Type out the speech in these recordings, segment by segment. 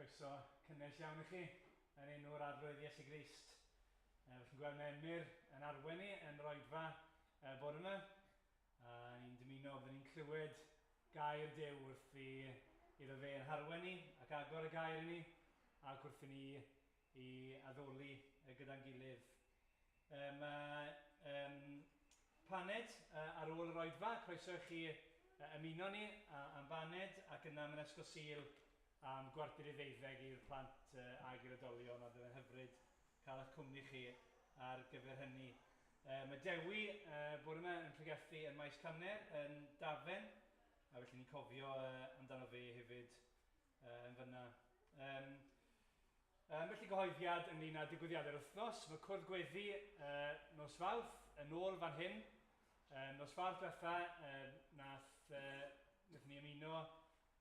Croeso cynnes iawn i chi yn enw'r Arglwydd Iesu Grist. Felly'n gweld mae Emyr yn arwen ni yn yr oedfa bore yma. A ni'n dymuno byddwn ni'n clywed gair Duw wrth i iddo fe yn harwen ni ac agor y gair i ni ac wrth i ni i addoli gyda'n gilydd. Mae paned ar ôl yr oedfa, croeso i chi ymuno ni am baned ac yna mewn Ysgol Sul am 11:45 i'r plant ag i'r oedolion, a bydd yn hyfryd cael eich cwmni chi ar gyfer hynny. Mae Dewi bore yma yn pregethu yn Maes Canner yn Dafen, a felly ni'n cofio amdano fe hefyd yn fyna. Felly gyhoeddiad ynglyn â digwyddiadau'r wythnos. Mae cwrdd gweddi nos Fawrth yn ôl fan hyn. Nos Fawrth diwetha, nath, nath ni ymuno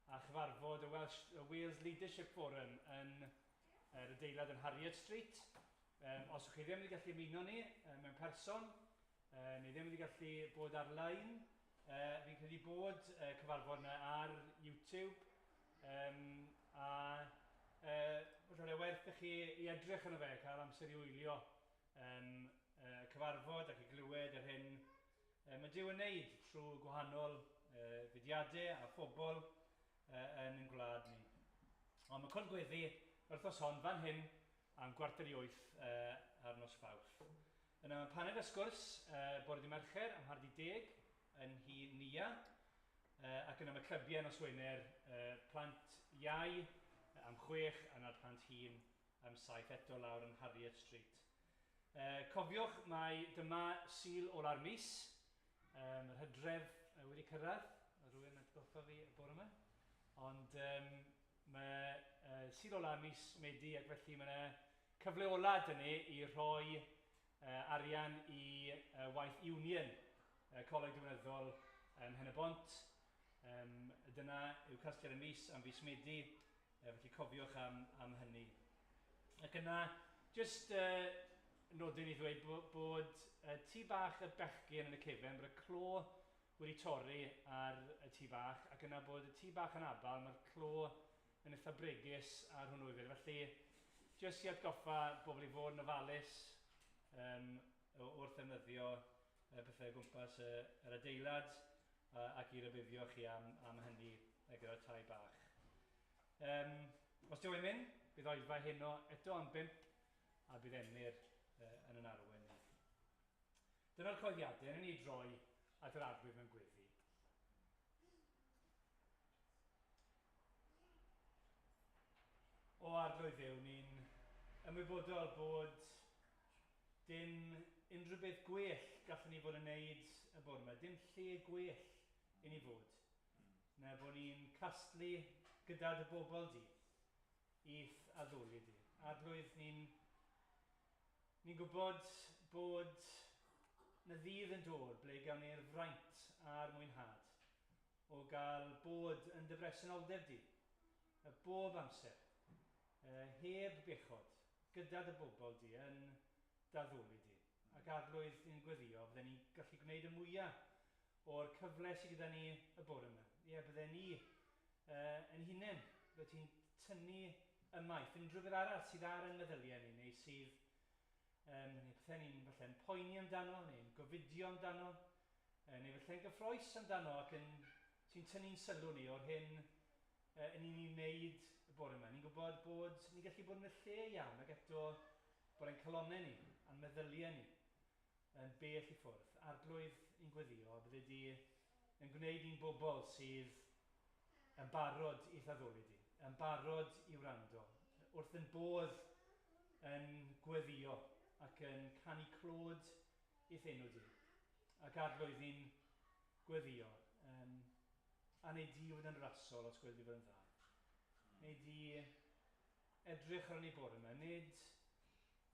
a chyfarfod y Welsh, y Wales Leadership Forum yn yr adeilad yn Harriet Street. Os ydych chi ddim wedi gallu ymuno ni mewn person, neu ddim wedi gallu bod ar-lein, fi'n credu bod cyfarfod yna ar YouTube, a falle werth i chi i edrych arno fe, cael amser i wylio cyfarfod ac i glywed yr hyn mae Duw yn wneud trwy gwahanol fudiadau a phobl yn ein gwlad ni. Ond mae cwrdd gweddi yr wythnos hon fan hyn am 7:45 ar nos Fawrth. Yna mae paned a sgwrs bore dydd Mercher am 9:30 yn nhŷ Nia. Ac yna mae clybiau nos Wener, plant iau am 6 a na'r plant hŷn am 7 eto lawr yn Harriet Street. Cofiwch mai dyma Sul ola'r mis, yr hydref wedi cyrraedd, mae rhywun atgoffa fi y bore yma, ond mae Sul ola'r mis Medi ac felly mae yna cyfle ola dyn ni i rhoi arian i waith Union, Coleg Diwinyddol ym Mhen-y-bont. Dyna yw casgliad y mis am fis Medi, felly cofiwch am, am hynny. Ac yna, jyst nodyn i ddweud bod, bod tŷ bach y bechgyn yn y cefen, bod y clo wedi torri ar y tŷ bach, ac yna bod y tŷ bach yn abal, mae'r clo yn eitha bregus ar hwnnw hefyd. Felly, jyst i atgoffa bobl i fod yn ofalus wrth ddefnyddio pethau o gwmpas yr adeilad ac i rybuddio chi am, am hynny gyda'r tai bach. Os diw e'n mynd, bydd oedfa heno eto am 5 a bydd Emyr yn yn arwain ni. Dyna'r coeddiadau, yn ni droi at yr Arglwydd mewn gweddi. O Arglwydd Dduw, ni'n ymwybodol bod dim unrhyw beth gwell gallwn ni fod yn neud y bore yma, dim lle gwell i ni fod, na bod ni'n casglu gyda dy bobl di, i'th addoli di. Arglwydd, ni'n ni gwybod bod na ddydd yn dod ble gawn ni'r fraint a'r mwynhad o gael bod yn dy bresenoldeb di, y bob amser, heb bechod, gyda dy bobl di, yn d'addoli di. Ac Arglwydd, ni'n gweddio, bydden ni'n gallu gwneud y mwyaf o'r cyfle sydd gyda ni y bore yma. Ie, bydden ni yn hunain, bydde ti'n tynnu ymaith unrhyw beth arall sydd ar ein meddyliau ni, neu sydd, neu pethau ni'n falle'n poeni amdano, neu'n gofidio amdano, neu falle'n gyffroes amdano ac yn, sy'n tynnu'n sylw ni o'r hyn yn ni'n ei wneud y bore yma. Ni'n gwybod bod ni'n gallu bod yn y lle iawn ac eto bod ein calonnau ni a'n meddyliau ni yn bell i ffwrdd. Arglwydd i'n gweddio, bydde di yn gwneud ni'n bobl sydd yn barod i'th addoli di, yn barod i wrando, wrth yn bodd yn gweddio ac yn canu clod i'th enw di. Ac Arglwydd ni'n gweddio, a wneud di fod yn rasol os gwedi fod yn dda. Wneud di edrych ar ni bore yma, nid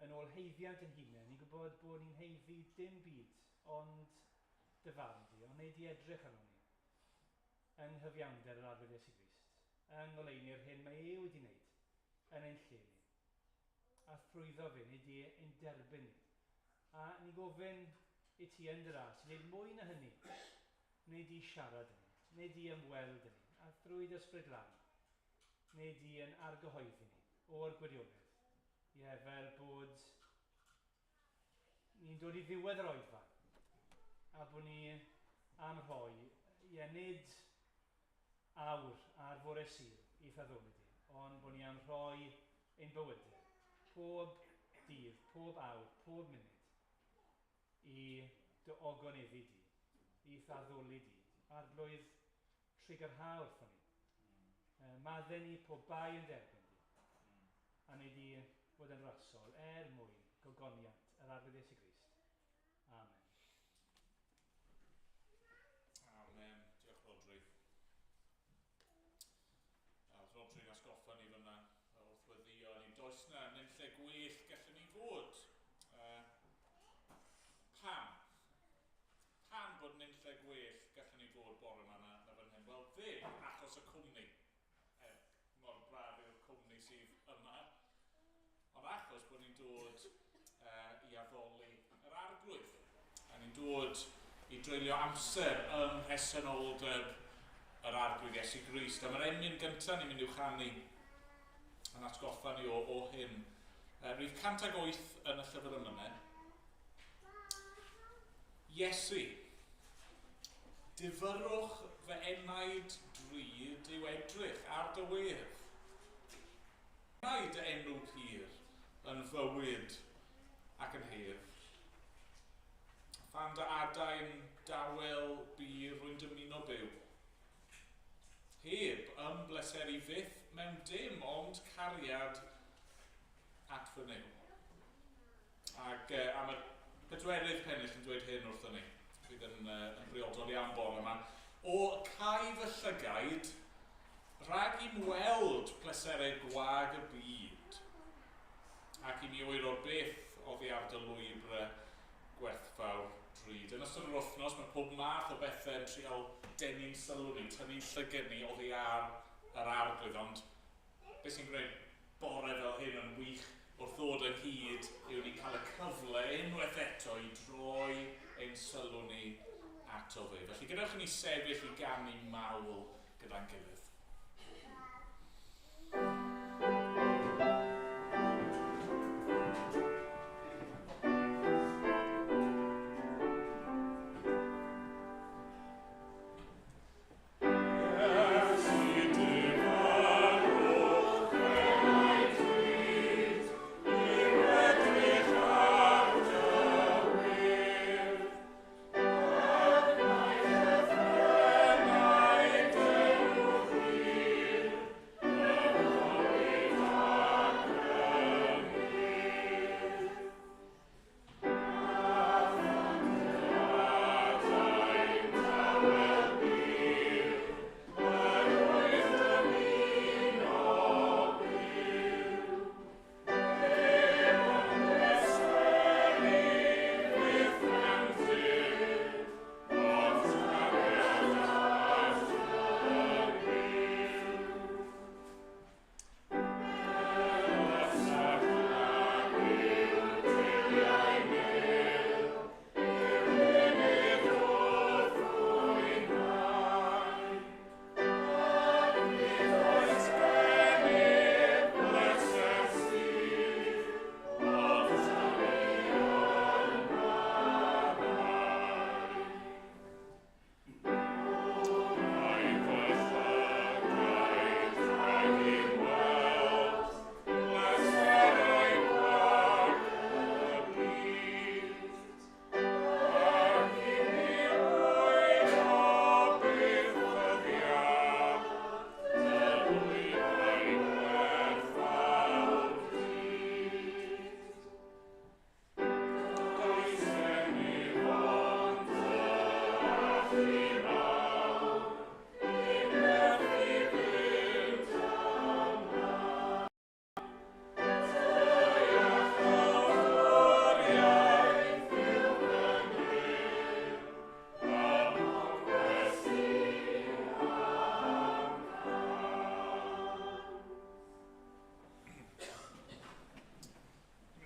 yn ôl heiddiant yn hunain, ni'n gwybod bod ni'n heiddi dim byd, ond dy farn di, ond wneud di edrych arno ni yng nghyfiawnder yr Arglwydd Iesu Grist, yng ngoleuni'r hyn mae e wedi wneud yn ein lle ni. A thrwyddo fe, wneud di ein derbyn ni. A ni'n gofyn i ti yn dy ras, i wneud mwy na hynny, wneud di siarad yn ni, wneud di ymweld yn ni, a thrwy dy Ysbryd Glân, Neu di yn argyhoeddi ni o'r gwirionedd. Ie, fel bod ni'n dod i ddiwedd yr oedfa a bod ni am rhoi, ie, nid awr ar fore Sul i addoli di, ond bod ni am rhoi ein bywydau, pob dydd, pob awr, pob munud, i dy ogoneddu di, i addoli di, Arglwydd, trugarha wrthon ni. Maddau ni pob bai yn derbyn di, a wneud di fod yn rasol er mwyn gogoniant yr Arglwydd Iesu Grist. Amen. Amen. Diolch, Rhodri. A Rhodri'n atgoffa ni fyna wrth weddio ni. Does na ddim lle gwell gallwn ni fod. Pam? Pam bod ni'n lle gwell gallwn ni fod bore yma na fan hyn? Wel, ddim achos y cwmni. Er mor braf yw'r cwmni sydd yma. Ond achos bod ni'n dod i addoli yr Arglwydd. A ni'n dod i dreulio amser ym mhresenoldeb yr Arglwydd Iesu Grist. A mae'r emyn gyntaf ni'n mynd i'w chanu yn atgoffa ni o hyn. Rhif 108 yn y llyfr emynau. Iesu, difyrrwch fy enaid drud yw edrych ar dy wedd. Mae dy enw pur yn fywyd ac yn hedd. Phan dy adain dawel bu rwy'n dymuno byw. Heb ymbleseru fyth mewn dim ond cariad at fy Nuw. Ac am y pedwerydd pennill yn dweud hyn wrthon ni, fydd yn briodol iawn bore yma. O cau fy llygaid, rhag i'm weld pleserau gwag y byd, ac i mi oero'r byth oddi ar dy lwybr gwerthfawr drud. Yn ystod yr wythnos, mae pob math o bethau yn trial denu'n sylw ni, tynnu'n llygad ni oddi ar yr Arglwydd, ond beth sy'n gwneud bore fel hyn yn wych wrth ddod ynghyd yw ni'n cael y cyfle unwaith eto i droi ein sylw ni ato fe. Felly gadewch i ni sefyll i ganu mawl gyda'n gilydd.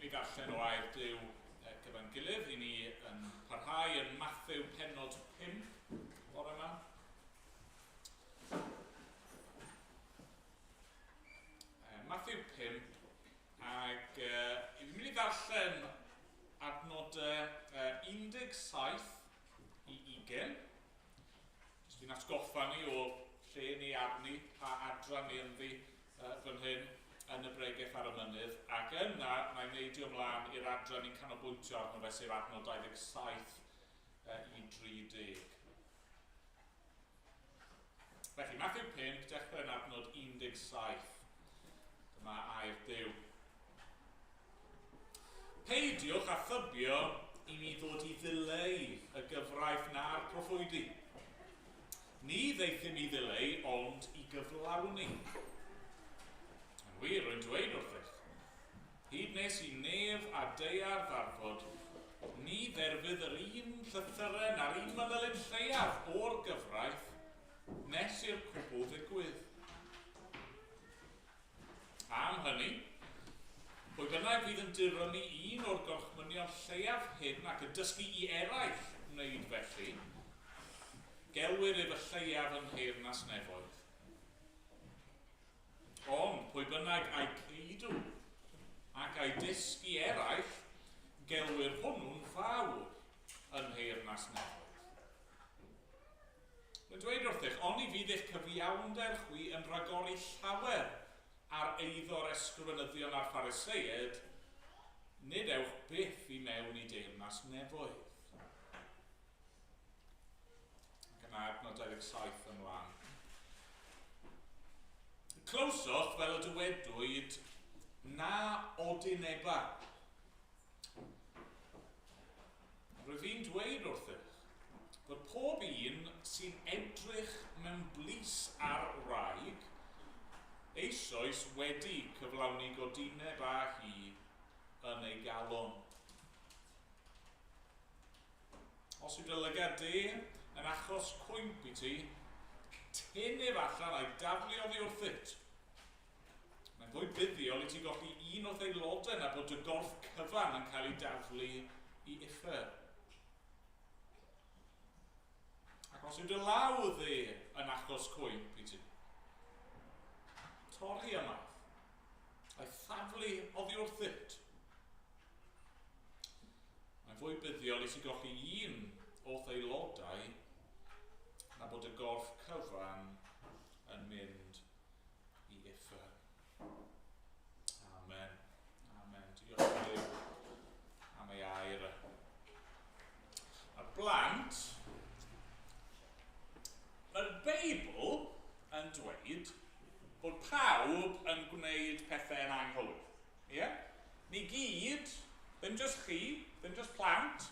Darllen o air Duw gyda'n gilydd. I ni yn parhau yn Mathew pennod 5 bore yma. 17 i 20. Jyst i'n atgoffa ni o lle ni arni, pa adran ni ynddi fan hyn yn y bregeth ar y mynydd, ac yna na i neidio ymlaen i'r adran ni'n canolbwyntio arno fe, sef adnod 27 i 30. Felly, Matthew 5, dechrau yn adnod 17. Dyma air Duw. Peidiwch â thybio i mi ddod i ddileu y gyfraith na'r proffwydi. Ni ddaethum i ddileu, ond i gyflawni. Yn wir, rwy'n dweud wrthych, hyd nes i nef a daear ddarfod, ni dderfydd yr un llythyren a'r un manylyn lleiaf o'r gyfraith nes i'r cwbl ddigwydd. Am hynny, pwy bynnag fydd yn dirymu un o'r gorchmynion lleiaf hyn ac yn dysgu i eraill wneud felly, gelwir ef y lleiaf yn nheyrnas nefoedd. Ond pwy bynnag a'i ceidw ac a'i dysgu eraill, gelwir hwnnw'n fawr yn nheyrnas nefoedd. Mae'n dweud wrthych, oni fydd eich cyfiawnder chwi yn rhagori llawer ar eiddo'r ysgrifenyddion a'r Phariseaid, nid ewch byth i mewn i deyrnas nefoedd. Ac yna adnod 27 ymlaen. Clywsoch fel y dywedwyd na odineba. Rwyf i'n dweud wrthych bod pob un sy'n edrych mewn blys ar wraig eisoes wedi cyflawni godineb â hi yn ei galon. Os yw dy lygad di yn achos cwymp i ti, tyn ef allan a'i daflu oddi wrthyt. Mae'n fwy buddiol i ti golli un o'th aelodau na bod dy gorff cyfan yn cael ei daflu i uffern. Ac os yw dy law dde yn achos cwymp i ti, torri ymaith, a'i thaflu oddi wrthyt. Mae'n fwy buddiol i ti golli un o'th aelodau na bod y gorff cyfan yn mynd i uffern. Amen. Amen. Diolch i Dduw am ei air. A'r blant, mae'r Beibl yn dweud bod pawb yn gwneud pethau yn anghywir. Ie? Yeah? Ni gyd, ddim jyst chi, ddim jyst plant,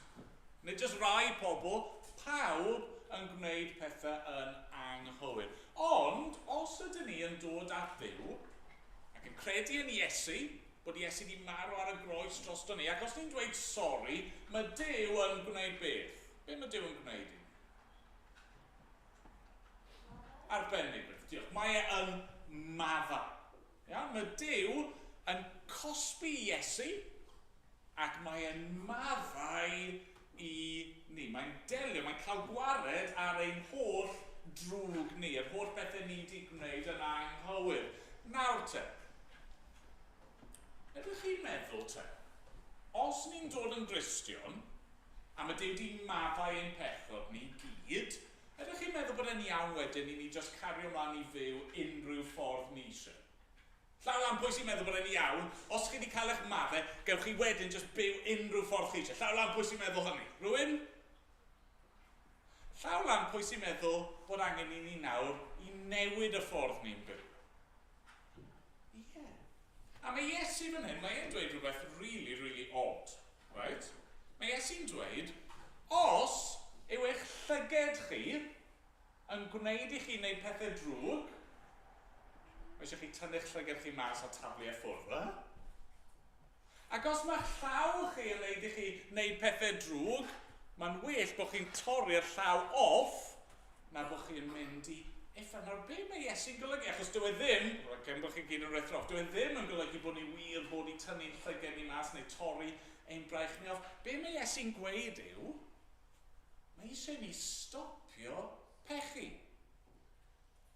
nid jyst rai pobl, pawb yn gwneud pethau yn anghywir. Ond, os ydyn ni yn dod at Dduw, ac yn credu yn Iesu, bod Iesu wedi marw ar y groes drosto ni, ac os ni'n dweud sori, mae Duw yn gwneud beth? Be mae Duw yn gwneud i ni? Arbennig, diolch. Mae e yn maddau. Iawn? Mae Duw yn cosbi Iesu ac mae e'n maddau i ni. Mae'n delio, mae'n cael gwared ar ein holl drwg ni, yr holl bethau ni wedi gwneud yn anghywir. Nawr te, ydych chi'n meddwl te, os ni'n dod yn Gristion, a mae Duw wedi maddau ein pechod ni gyd, Ydych chi'n meddwl bod e'n iawn wedyn i ni jyst cario mlaen i fyw unrhyw ffordd ni eisiau? Llaw lan pwy sy'n meddwl bod e'n iawn, os chi wedi cael eich maddau, gewch chi wedyn jyst byw unrhyw ffordd chi eisiau. Llaw lan pwy sy'n meddwl hynny? Rhywun? Llaw lan pwy sy'n meddwl bod angen i ni nawr i newid y ffordd ni'n byw? Ie. Yeah. A mae Iesu fan hyn, mae e'n dweud rhywbeth really, really odd. Right? Mae Iesu'n dweud, os yw eich llyged chi yn gwneud i chi wneud pethau drwg, mae eisiau chi tynnu'ch llyged chi mas a taflu e ffwrdd, eh? Ac os mae'ch llaw chi yn wneud i chi wneud pethau drwg, mae'n well bod chi'n torri'r llaw off na bod chi'n mynd i uffern. Nawr, be mae Iesu'n golygu? Achos dyw e ddim, cyn bod chi gyd yn rhethro off, dyw e ddim yn golygu bod ni wir fod i tynnu'n llyged ni mas neu torri ein braich ni off. Be mae Iesu'n gweud yw, mae eisiau ni stopio pechu.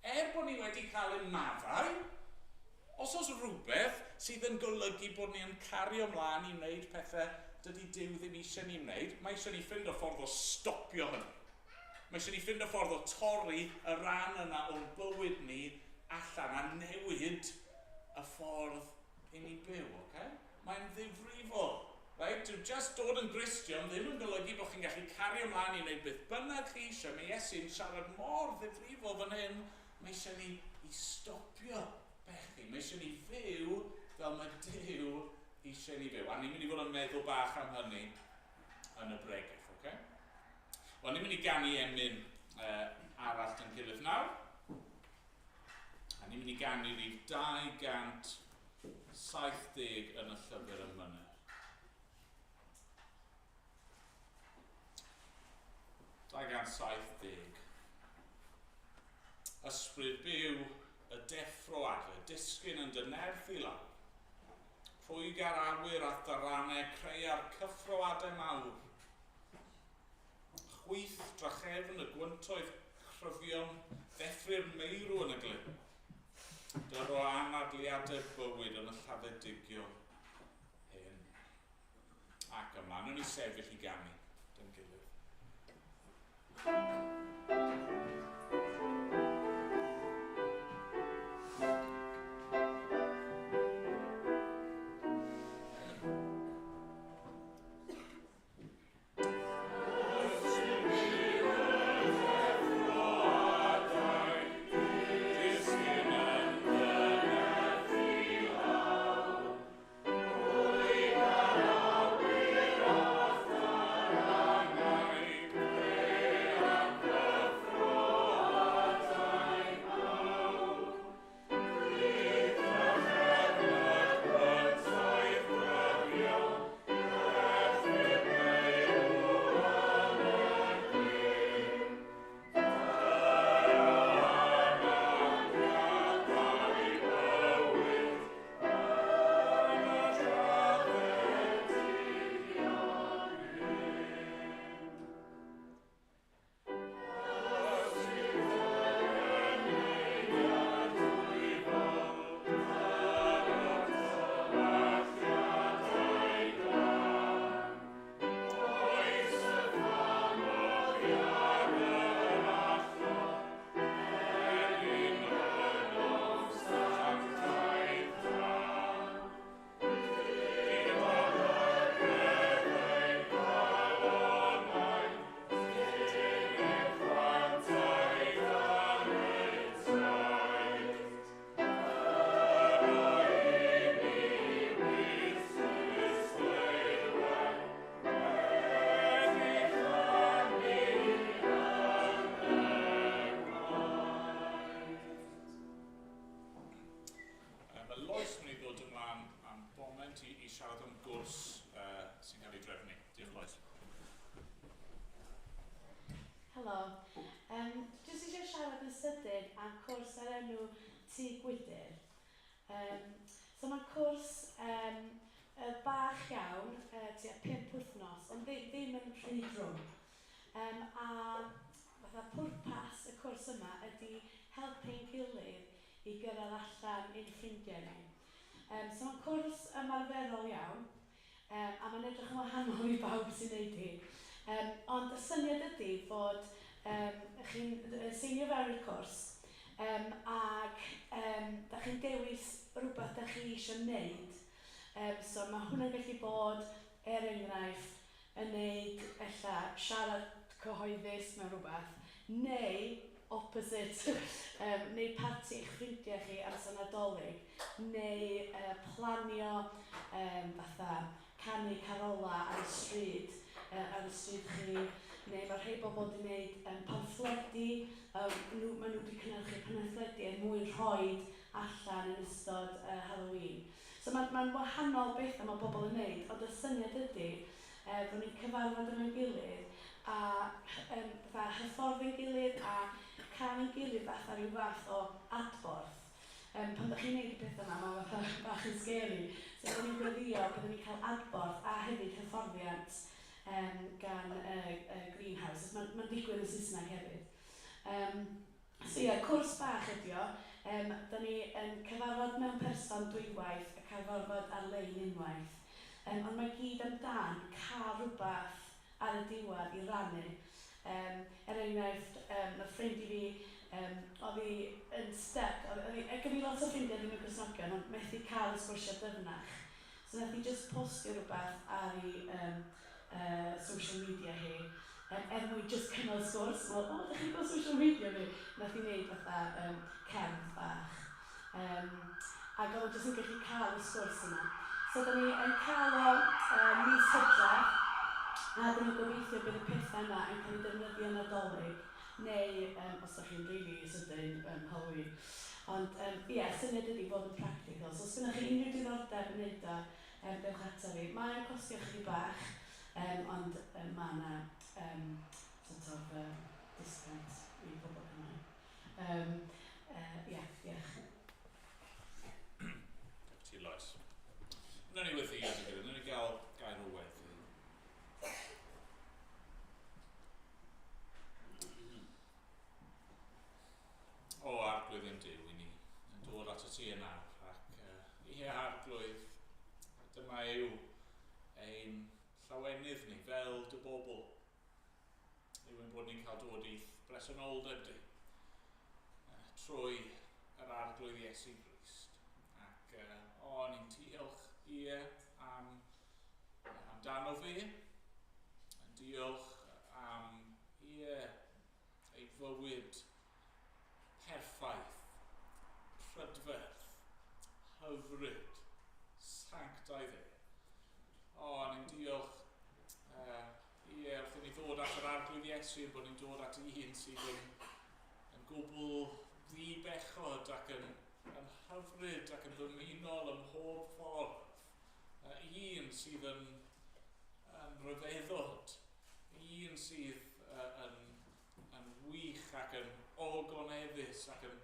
Er bod ni wedi cael ein maddau, os oes rhywbeth sydd yn golygu bod ni yn cario ymlaen i wneud pethau dydy Duw ddim eisiau ni wneud. Mae eisiau ni ffindo ffordd o stopio hynny. Mae eisiau ni ffindo ffordd o torri y rhan yna o'n bywyd ni allan a newid y ffordd i ni'n byw, okay? Mae'n ddifrifol. Right? Dyw just dod yn Gristion ddim yn golygu bod chi'n gallu cario ymlaen i wneud beth bynnag chi eisiau. Mae Iesu'n siarad mor ddifrifol fan hyn. Mae eisiau ni i stopio pechu. Mae eisiau ni fyw fel mae Duw eisiau ni fyw. A ni'n mynd i fod yn meddwl bach am hynny yn y bregeth. Okay? Wel, ni'n mynd i ganu emyn arall yn gilydd nawr. A ni'n mynd i ganu rhif 270 yn y llyfr emynau. 270. Ysbryd byw y deffroad, y disgyn yn dy nerth i lawr. Rhwyg ar awyr a'th darannau, creua'r cyffroadau mawr. Chwyth drachefn y gwyntoedd cryfion, ddeffry'r meirw yn y glyn. Dyro anadliadau bywyd yn y lladdedigion hyn. Ac ymlaen, o'n i sefyll i ganu dy'n gilydd. Mae Lois yn mynd i ddod ymlaen am boment i siarad am gwrs sy'n cael ei drefnu. Diolch, Lois. Helo. Jyst eisiau siarad yn sydyn am cwrs ar enw Tŷ Gwydr. So mae'n cwrs bach iawn, tua 5 wythnos, ond ddim yn rhy drwm. A fatha pwrpas y cwrs yma ydy helpu'n gilydd i gyrraedd allan i'n ffrindiau ni. So mae'n cwrs ymarferol iawn, a mae'n edrych yn wahanol i bawb sy'n neud hi. Ond y syniad ydy fod chi'n seinio fewn i'r cwrs, ac da chi'n dewis rhywbeth da chi eisiau wneud. So mae hwnna'n gallu bod, er enghraifft, yn neud ella siarad cyhoeddus mewn rhywbeth, neu opposite, neu parti eich ffrindiau chi amser Nadolig, neu planio fatha canu carola ar y stryd, chi, neu mae rhai bobl wedi gwneud pamffledi, maen nhw wedi cynhyrchu pamffledi er mwyn rhoi allan yn ystod Halloween. So mae'n wahanol bethau mae bobl yn wneud, ond y syniad ydy bod ni'n cyfarfod efo'n gilydd a fatha hyfforddi'n gilydd a cael ein gilydd fatha rhyw fath o adborth. Pan ydych chi'n gwneud y pethau yma, mae fatha bach yn scary. So byddwn ni'n gweddio, byddwn ni'n cael adborth a hefyd hyfforddiant gan Greenhouse. Mae'n digwydd yn Saesneg hefyd. So ie, cwrs bach ydi o. Da ni yn cyfarfod mewn person dwywaith a cyfarfod ar-lein unwaith. Ond mae gyd amdan cael rhywbeth ar y diwedd i rannu. Er enghraifft, mae ffrind i fi, oedd hi yn stuck, oedd hi, gen i lot o ffrindiau ddim yn Gristnogion, ond methu cael y sgwrsio dyfnach. So nath hi just postio rhywbeth ar ei social media hi, er mwyn just cynnal sgwrs. Wel, "O, ydych chi'n gweld social media fi?" Nath hi wneud fatha cerdd bach. Ac oedd o jyst yn gallu cael y sgwrs yna. So, da ni yn cael o mis Hydref, a dyn ni'n gobeithio bydd y pethau yna yn cael eu defnyddio Nadolig, neu os ydych chi'n rili really sydyn, Halloween. Ond ie, yeah, syniad ydy bod yn practical. So os gennych chi unrhyw diddordeb yn neud o, dewch ato fi. Mae'n costio chydig bach, ond mae yna sort of discount i bobl Cymraeg. Yeah, diolch. Diolch ti, Lois. Wnawn ni weddïo at ei gilydd, wnawn ni gael gair o weddi. O, Arglwydd ein Duw, i ni yn dod at y ti yn awr, ac ie, Arglwydd, dyma yw ein llawenydd ni fel dy bobl. Yw ein bod ni'n cael dod i'th bresenoldeb di trwy yr Arglwydd Iesu Grist. Ac o, ni'n diolch, ie, amdano fi, yn diolch am, ie, ei fywyd perffaith, prydferth, hyfryd, sanctaidd e. O, ni'n diolch, ie, wrth i ni ddod at yr Arglwydd Iesu, bod ni'n dod at un sydd yn gwbl ddi-bechod ac yn hyfryd ac yn ddymunol ym mhob ffordd. Un sydd yn rhyfeddod, un sydd yn wych ac yn ogoneddus ac yn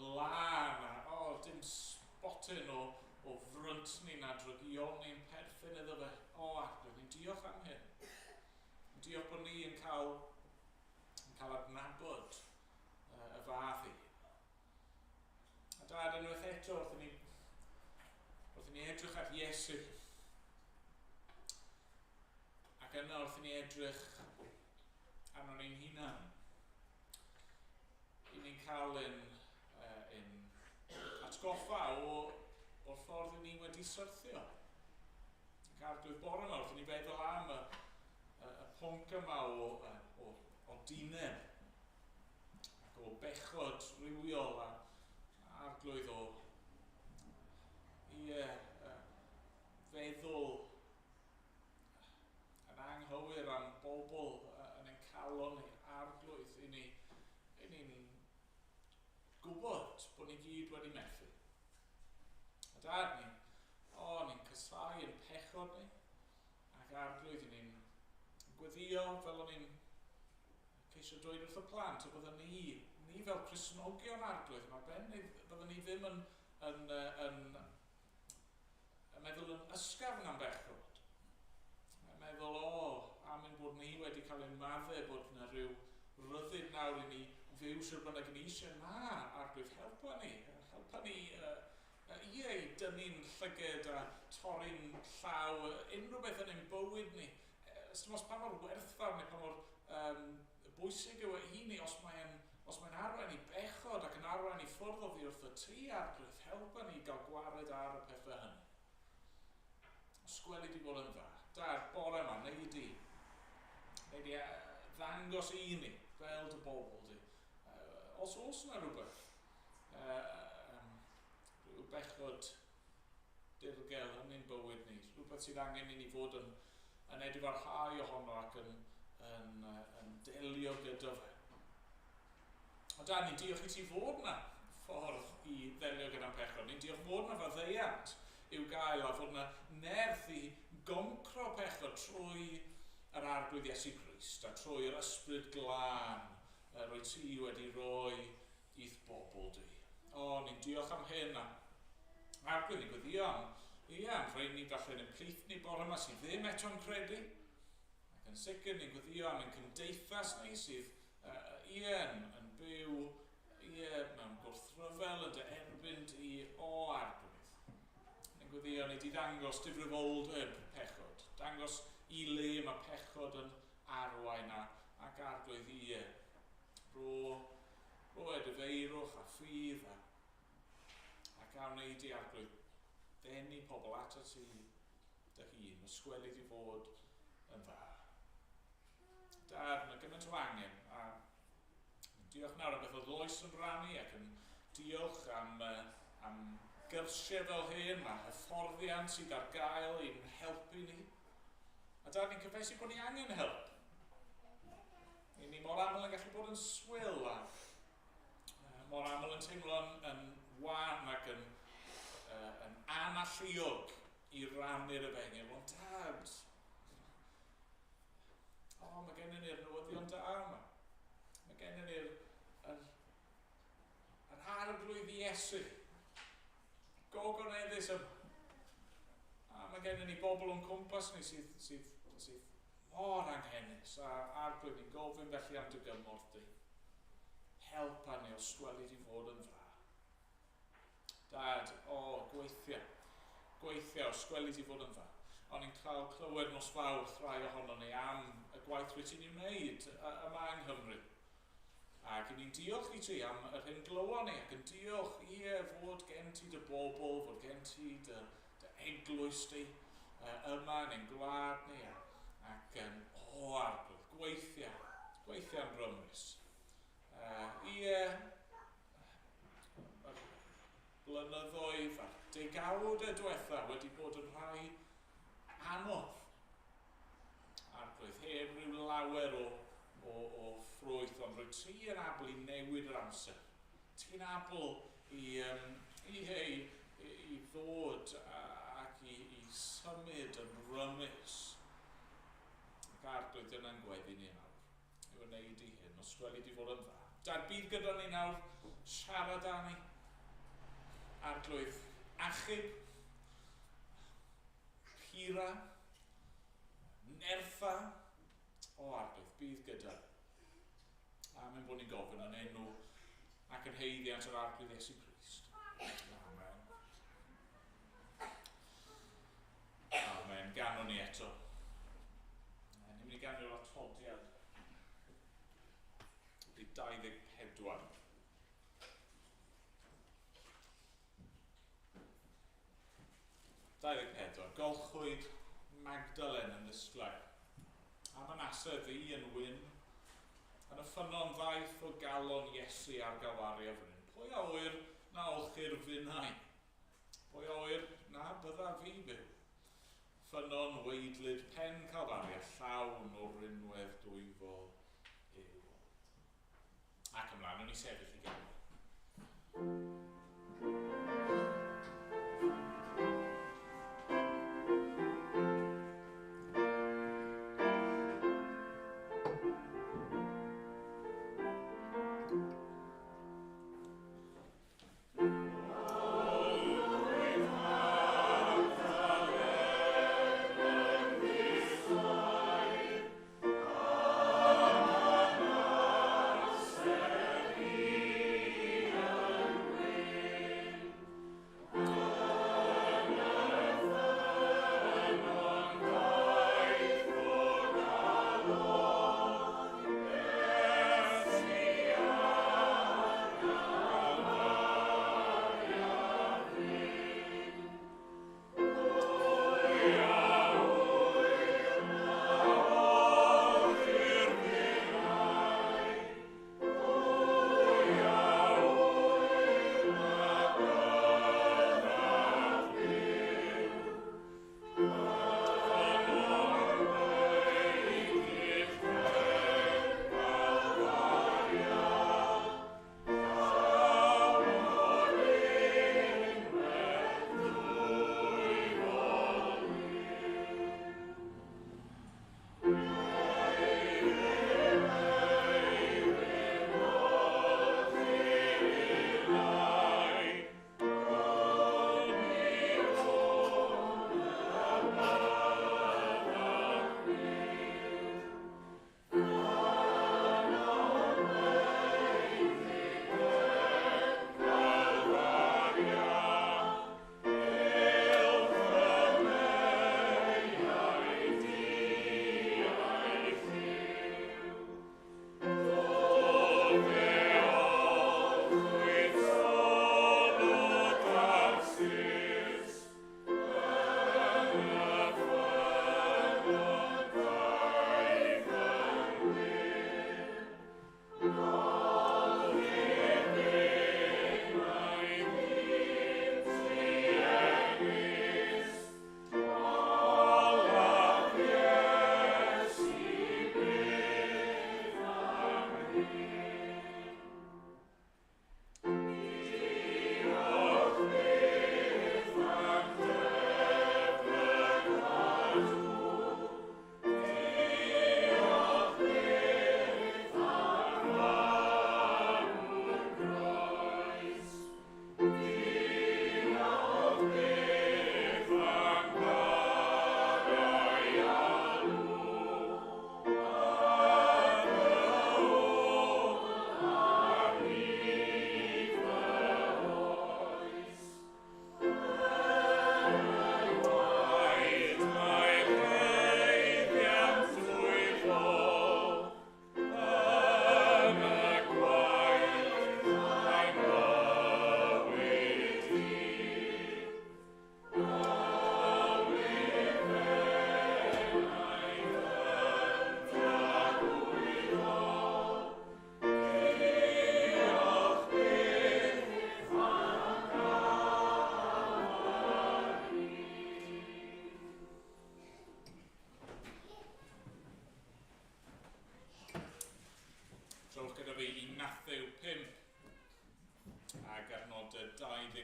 lân a oh, dim sbotyn o fryntni na drygioni'n perthyn iddo fe. O, Arglwydd, ni'n diolch am hyn. Ni'n diolch bod ni yn cael adnabod y fath un. A Dad, unwaith eto, wrth i ni edrych at Iesu, ac yna wrth i ni edrych arno ni'n hunan, i ni'n cael ein atgoffa o'r ffordd i ni wedi syrthio. Ac Arglwydd, bore yma, wrth i ni feddwl am y pwnc yma o dineb ac o bechod rhywiol a Arglwydd o, ie, feddwl yn anghywir am bobl yn ein calon ni, Arglwydd, i ni'n gwybod bod ni gyd wedi methu. A Dad, ni, o, ni'n casáu ein pechod ni, ac Arglwydd, i ni'n gweddio fel o'n i'n ceisio dweud wrth y plant, y byddwn ni fel Cristnogion, Arglwydd, mae ben, byddwn ni ddim yn meddwl yn ysgafn am bechod. Yn meddwl, o, am ein bod ni wedi cael ein maddau, bod yna rhyw ryddid nawr i ni fyw sydd bynnag ni eisiau. Na, Arglwydd, helpa ni. Helpa ni, ie, i dynnu'n llyged a torri'n llaw, unrhyw beth yn ein bywyd ni. Ys pa mor werthfawr neu pa mor bwysig yw e i ni, os mae'n arwain i bechod ac yn arwain i ffwrdd oddi wrth y ti, Arglwydd, helpa ni gael gwared ar y pethau hynny. Os gweli di bod yn dda. Dad, bore yma, nei di ddangos i ni, fel dy bobl di. Os oes yna rhywbeth, rhyw bechod dirgel yn ein bywyd ni, rhywbeth sydd angen i ni fod yn edifarhau ohono ac yn delio gyda fe. Ond Dad, ni'n diolch i ti fod yna ffordd i ddelio gyda'n pechod. Ni'n diolch fod yna faddeuant i'w gael a fod yna nerth i goncro pechod trwy yr Arglwydd Iesu Grist a trwy'r Ysbryd Glân rwy ti wedi rhoi i'th bobl di. O, ni'n diolch am hyn a Arglwydd, ni'n gweddio am, ie, am rheini falle yn ein plith ni bore yma sydd ddim eto'n credu. Ac yn sicr ni'n gweddio am ein cymdeithas ni sydd ie, yn byw, ie, mewn gwrthryfel yn dy erbyn di, o Arglwydd. Ni'n Ni'n gweddio ni di ddangos difrifoldeb pechod, dangos i le mae pechod yn arwain a, ac arglwydd ie. Rho, rho edifeirwch a ffydd a, ac a wnei di arglwydd ddenu pobl at y ti dy hun, ysgweli di fod yn dda. Dad, mae gymaint o angen a diolch nawr am beth oedd Lois yn rannu ac yn diolch am, am gyrsiau fel hyn a hyfforddiant sydd ar gael i'n helpu ni. A dad, ni'n cyffesu bod ni angen help. Ni, ni mor aml yn gallu bod yn swil a mor aml yn teimlo'n yn wan ac yn, yn analluog i rannu'r efengyl. Ond dad, o, mae gennym ni'r newyddion da yma. Mae gennym ni'r yr, yr arglwydd Iesu. Gogoneddus yma. A mae gennym ni bobl o'n cwmpas ni sydd, sydd, sydd mor anghenus. A arglwydd ni'n gofyn felly am dy gymorth di. Helpa ni os gweli di fod yn dda. Dad, o, gweithio. Gweithio, os gweli di fod yn dda. O'n i'n cael clywed nos fawrth rai ohono ni am y gwaith wyt ti'n ei wneud yma yng Nghymru. Ac ni'n diolch i ti am yr hyn glywon ni, ac yn diolch i e fod gen ti dy bobl, fod gen ti dy, dy eglwys di yma yn ein gwlad ni, ac o arglwydd, gweithio, gweithio'n rymus. Ie, yr blynyddoedd a'r degawdau diwetha wedi bod yn rhai anodd. Arglwydd, heb rhyw lawer o, o, o ffrwyth, ond rwy ti yn abl i newid yr amser. Ti'n abl i, um, i, i, i ddod ac i, i symud yn rymus. Ac arglwydd, dyna'n gweddi ni nawr. I wneud i hyn, os gweli di fod yn dda. Dad, bydd gyda ni nawr, siarad â ni. Arglwydd, achub, pura, nertha, o arglwydd, bydd gyda. A mae'n bod ni'n gofyn yn enw ac yn haeddiant yr arglwydd Iesu Grist. Amen. Amen. Ganwn ni eto. Ni'n mynd i ganu'r atodiad. Ydy 24. 24. Golchwyd Magdalen yn ddisglair. A Manasseh ddu yn wyn. Yn y ffynnon ddaeth o galon Iesu ar Galfaria fan hyn. Pwy a ŵyr na olchir finnau? Pwy a ŵyr na bydda fi byw? Ffynnon weidlyd pen Calfaria llawn o rinwedd dwyfol yw. Ac ymlaen, o'n i sefyll i ganu. Amen.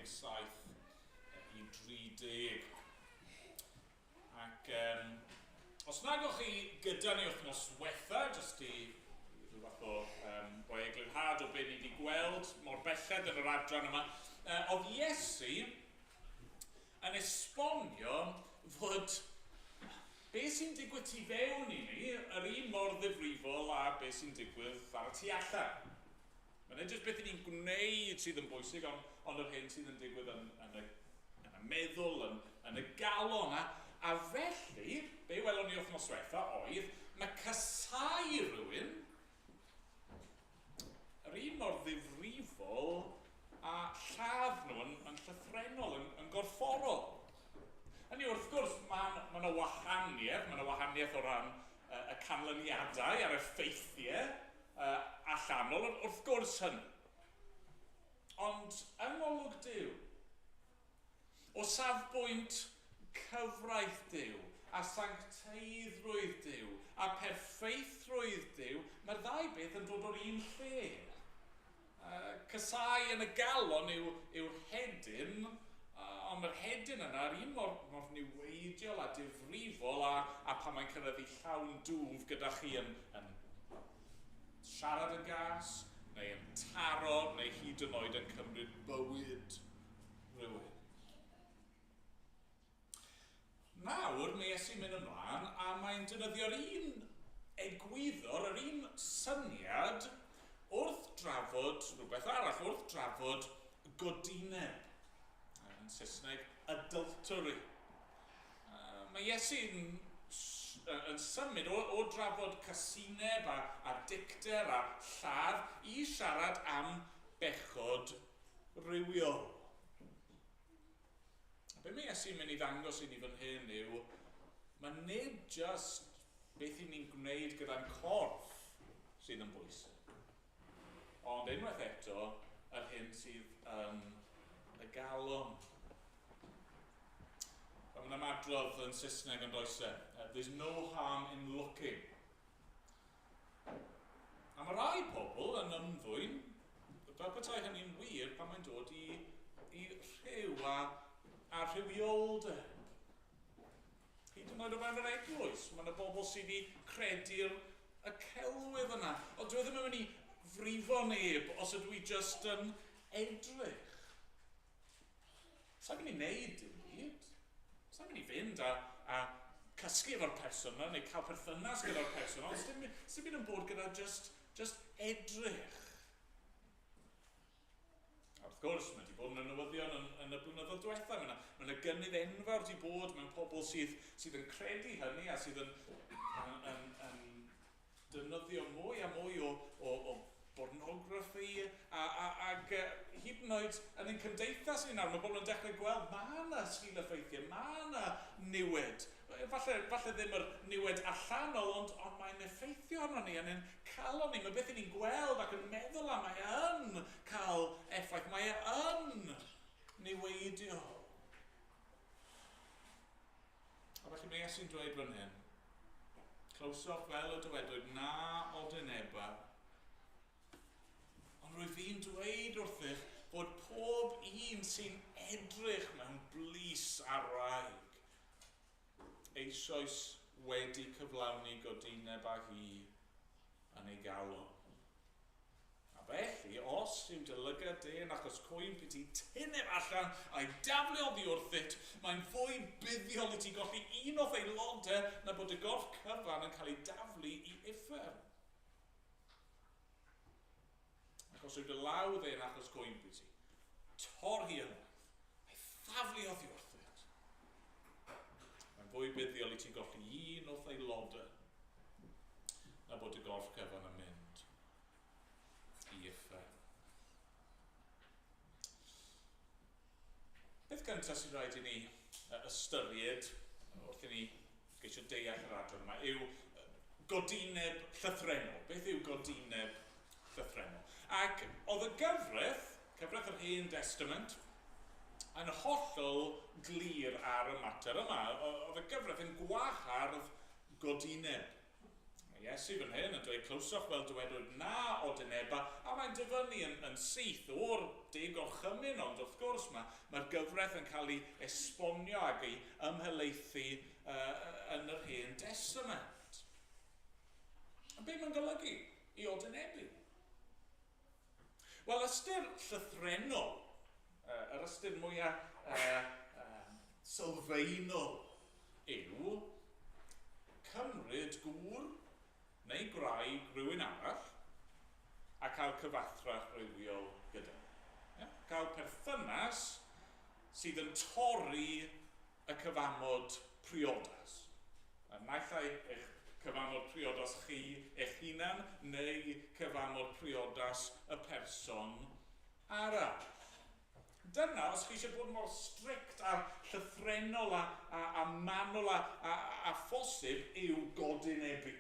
17 i 30. Ac os nag o'ch chi gyda ni wythnos wetha, jyst i rhyw fath o roi eglurhad o be ni wedi gweld mor belled yn yr adran yma, oedd Iesu yn esbonio fod be sy'n digwydd tu fewn i ni yr un mor ddifrifol â be sy'n digwydd ar y tu allan. Mae'n nid jyst beth ni'n gwneud sydd yn bwysig, ond yr hyn sydd yn digwydd yn y meddwl, yn y galon. A felly, be welon ni wythnos diwetha oedd, mae casáu rhywun yr un mor ddifrifol a lladd nhw yn llythrennol, yn gorfforol. Hynny wrth gwrs, mae yna wahaniaeth, mae yna wahaniaeth o ran y canlyniadau a'r effeithiau allanol, wrth gwrs hynny. Ond yng ngolwg Duw, o safbwynt cyfraith Duw, a sancteiddrwydd Duw, a perffeithrwydd Duw, mae'r ddau beth yn dod o'r un lle. Casáu yn y galon yw'r hedyn, ond mae'r hedyn yna yr un mor niweidiol a difrifol a pan mae'n cyrraedd i llawn dwf gyda chi yn siarad yn gas, neu yn taro, neu hyd yn oed yn cymryd bywyd rhywun. Nawr, mae Iesu'n mynd ymlaen a mae'n defnyddio'r un egwyddor, yr un syniad wrth drafod rhywbeth arall, wrth drafod godineb. Yn Saesneg, adultery. Mae Iesu'n yn symud o drafod casineb a dicter a lladd i siarad am bechod rhywiol. A be mae Iesu'n mynd i ddangos i ni fan hyn yw, mae nid just beth i ni'n gwneud gyda'n corff sydd yn bwysig, ond unwaith eto, yr hyn sydd yn y galon. Mae'n ymadrodd yn Saesneg yn does e. There's no harm in looking. A mae rai pobl yn ymddwyn, fel petai hynny'n wir pan mae'n dod i rhyw a rhywioldeb. Hyd yn oed o fewn yr eglwys, mae yna bobl sydd wedi credu'r y celwydd yna. Ond dwi ddim yn mynd i frifo neb os ydw i just yn edrych. Sa'n mynd i wneud dim byd. Sa'n mynd i fynd a cysgu efo'r person yna, neu cael perthynas gyda'r person yna, ond dim byd yn bod gyda just edrych. A wrth gwrs, mae wedi bod yn y newyddion yn y blynyddoedd diwethaf. Mae yna gynnydd enfawr wedi bod mewn pobl sydd yn credu hynny a sydd yn defnyddio mwy a mwy o pornograffi ac hyd yn oed yn ein cymdeithas ni nawr, mae bobl yn dechrau gweld mae yna sgil-effeithiau, mae yna niwed. Falle ddim yr niwed allanol, ond mae'n effeithio arno ni, yn ein calon ni. Mae beth ni'n gweld ac yn meddwl am, mae yn cael effaith, mae yn niweidiol. A felly mae Iesu'n dweud fan hyn, clywsoch fel y dywedwyd na odineba, ond rwyf fi'n dweud wrthych bod pob un sy'n edrych mewn blys ar wraig eisoes wedi cyflawni godineb â hi yn ei galon. A felly, os yw dy lygad di yn achos cwymp i ti tynnu allan a'i daflu oddi wrthyt, mae'n fwy buddiol i ti golli un o'th aelodau na bod y gorff cyfan yn cael ei daflu i uffern. Ac os yw dy law dde yn achos cwymp i ti, tor hi ymaith, a'i thaflu oddi wrthyt. Mae'n fwy buddiol i ti golli un o'th aelodau na bod y gorff cyfan yn mynd i uffern. Beth gyntaf sy'n rhaid i ni ystyried wrth i ni geisio deall yr adran yma yw godineb llythrennol. Beth yw godineb llythrennol? Ac oedd y gyfraith yr Hen Testament, yn hollol glir ar y mater yma. Oedd y gyfraith yn gwahardd godineb. Mae Iesu fan hyn yn dweud clywsoch fel dywedwyd na odineba, a mae'n dyfynnu yn syth o'r deg gorchymyn, ond wrth gwrs mae'r gyfraith yn cael ei esbonio ac ei ymhelaethu yn yr Hen Destament. A be mae'n golygu i odinebu? Wel, ystyr llythrennol, yr ystyr mwyaf sylfaenol yw cymryd gŵr neu gwraig rhywun arall a cael cyfathrach rhywiol gyda. Yeah? Cael perthynas sydd yn torri y cyfamod priodas. A naill ai eich cyfamod priodas chi eich hunan neu cyfamod priodas y person arall. Dyna, os chi eisiau bod mor strict a llythrennol a manwl a phosib, yw godinebu.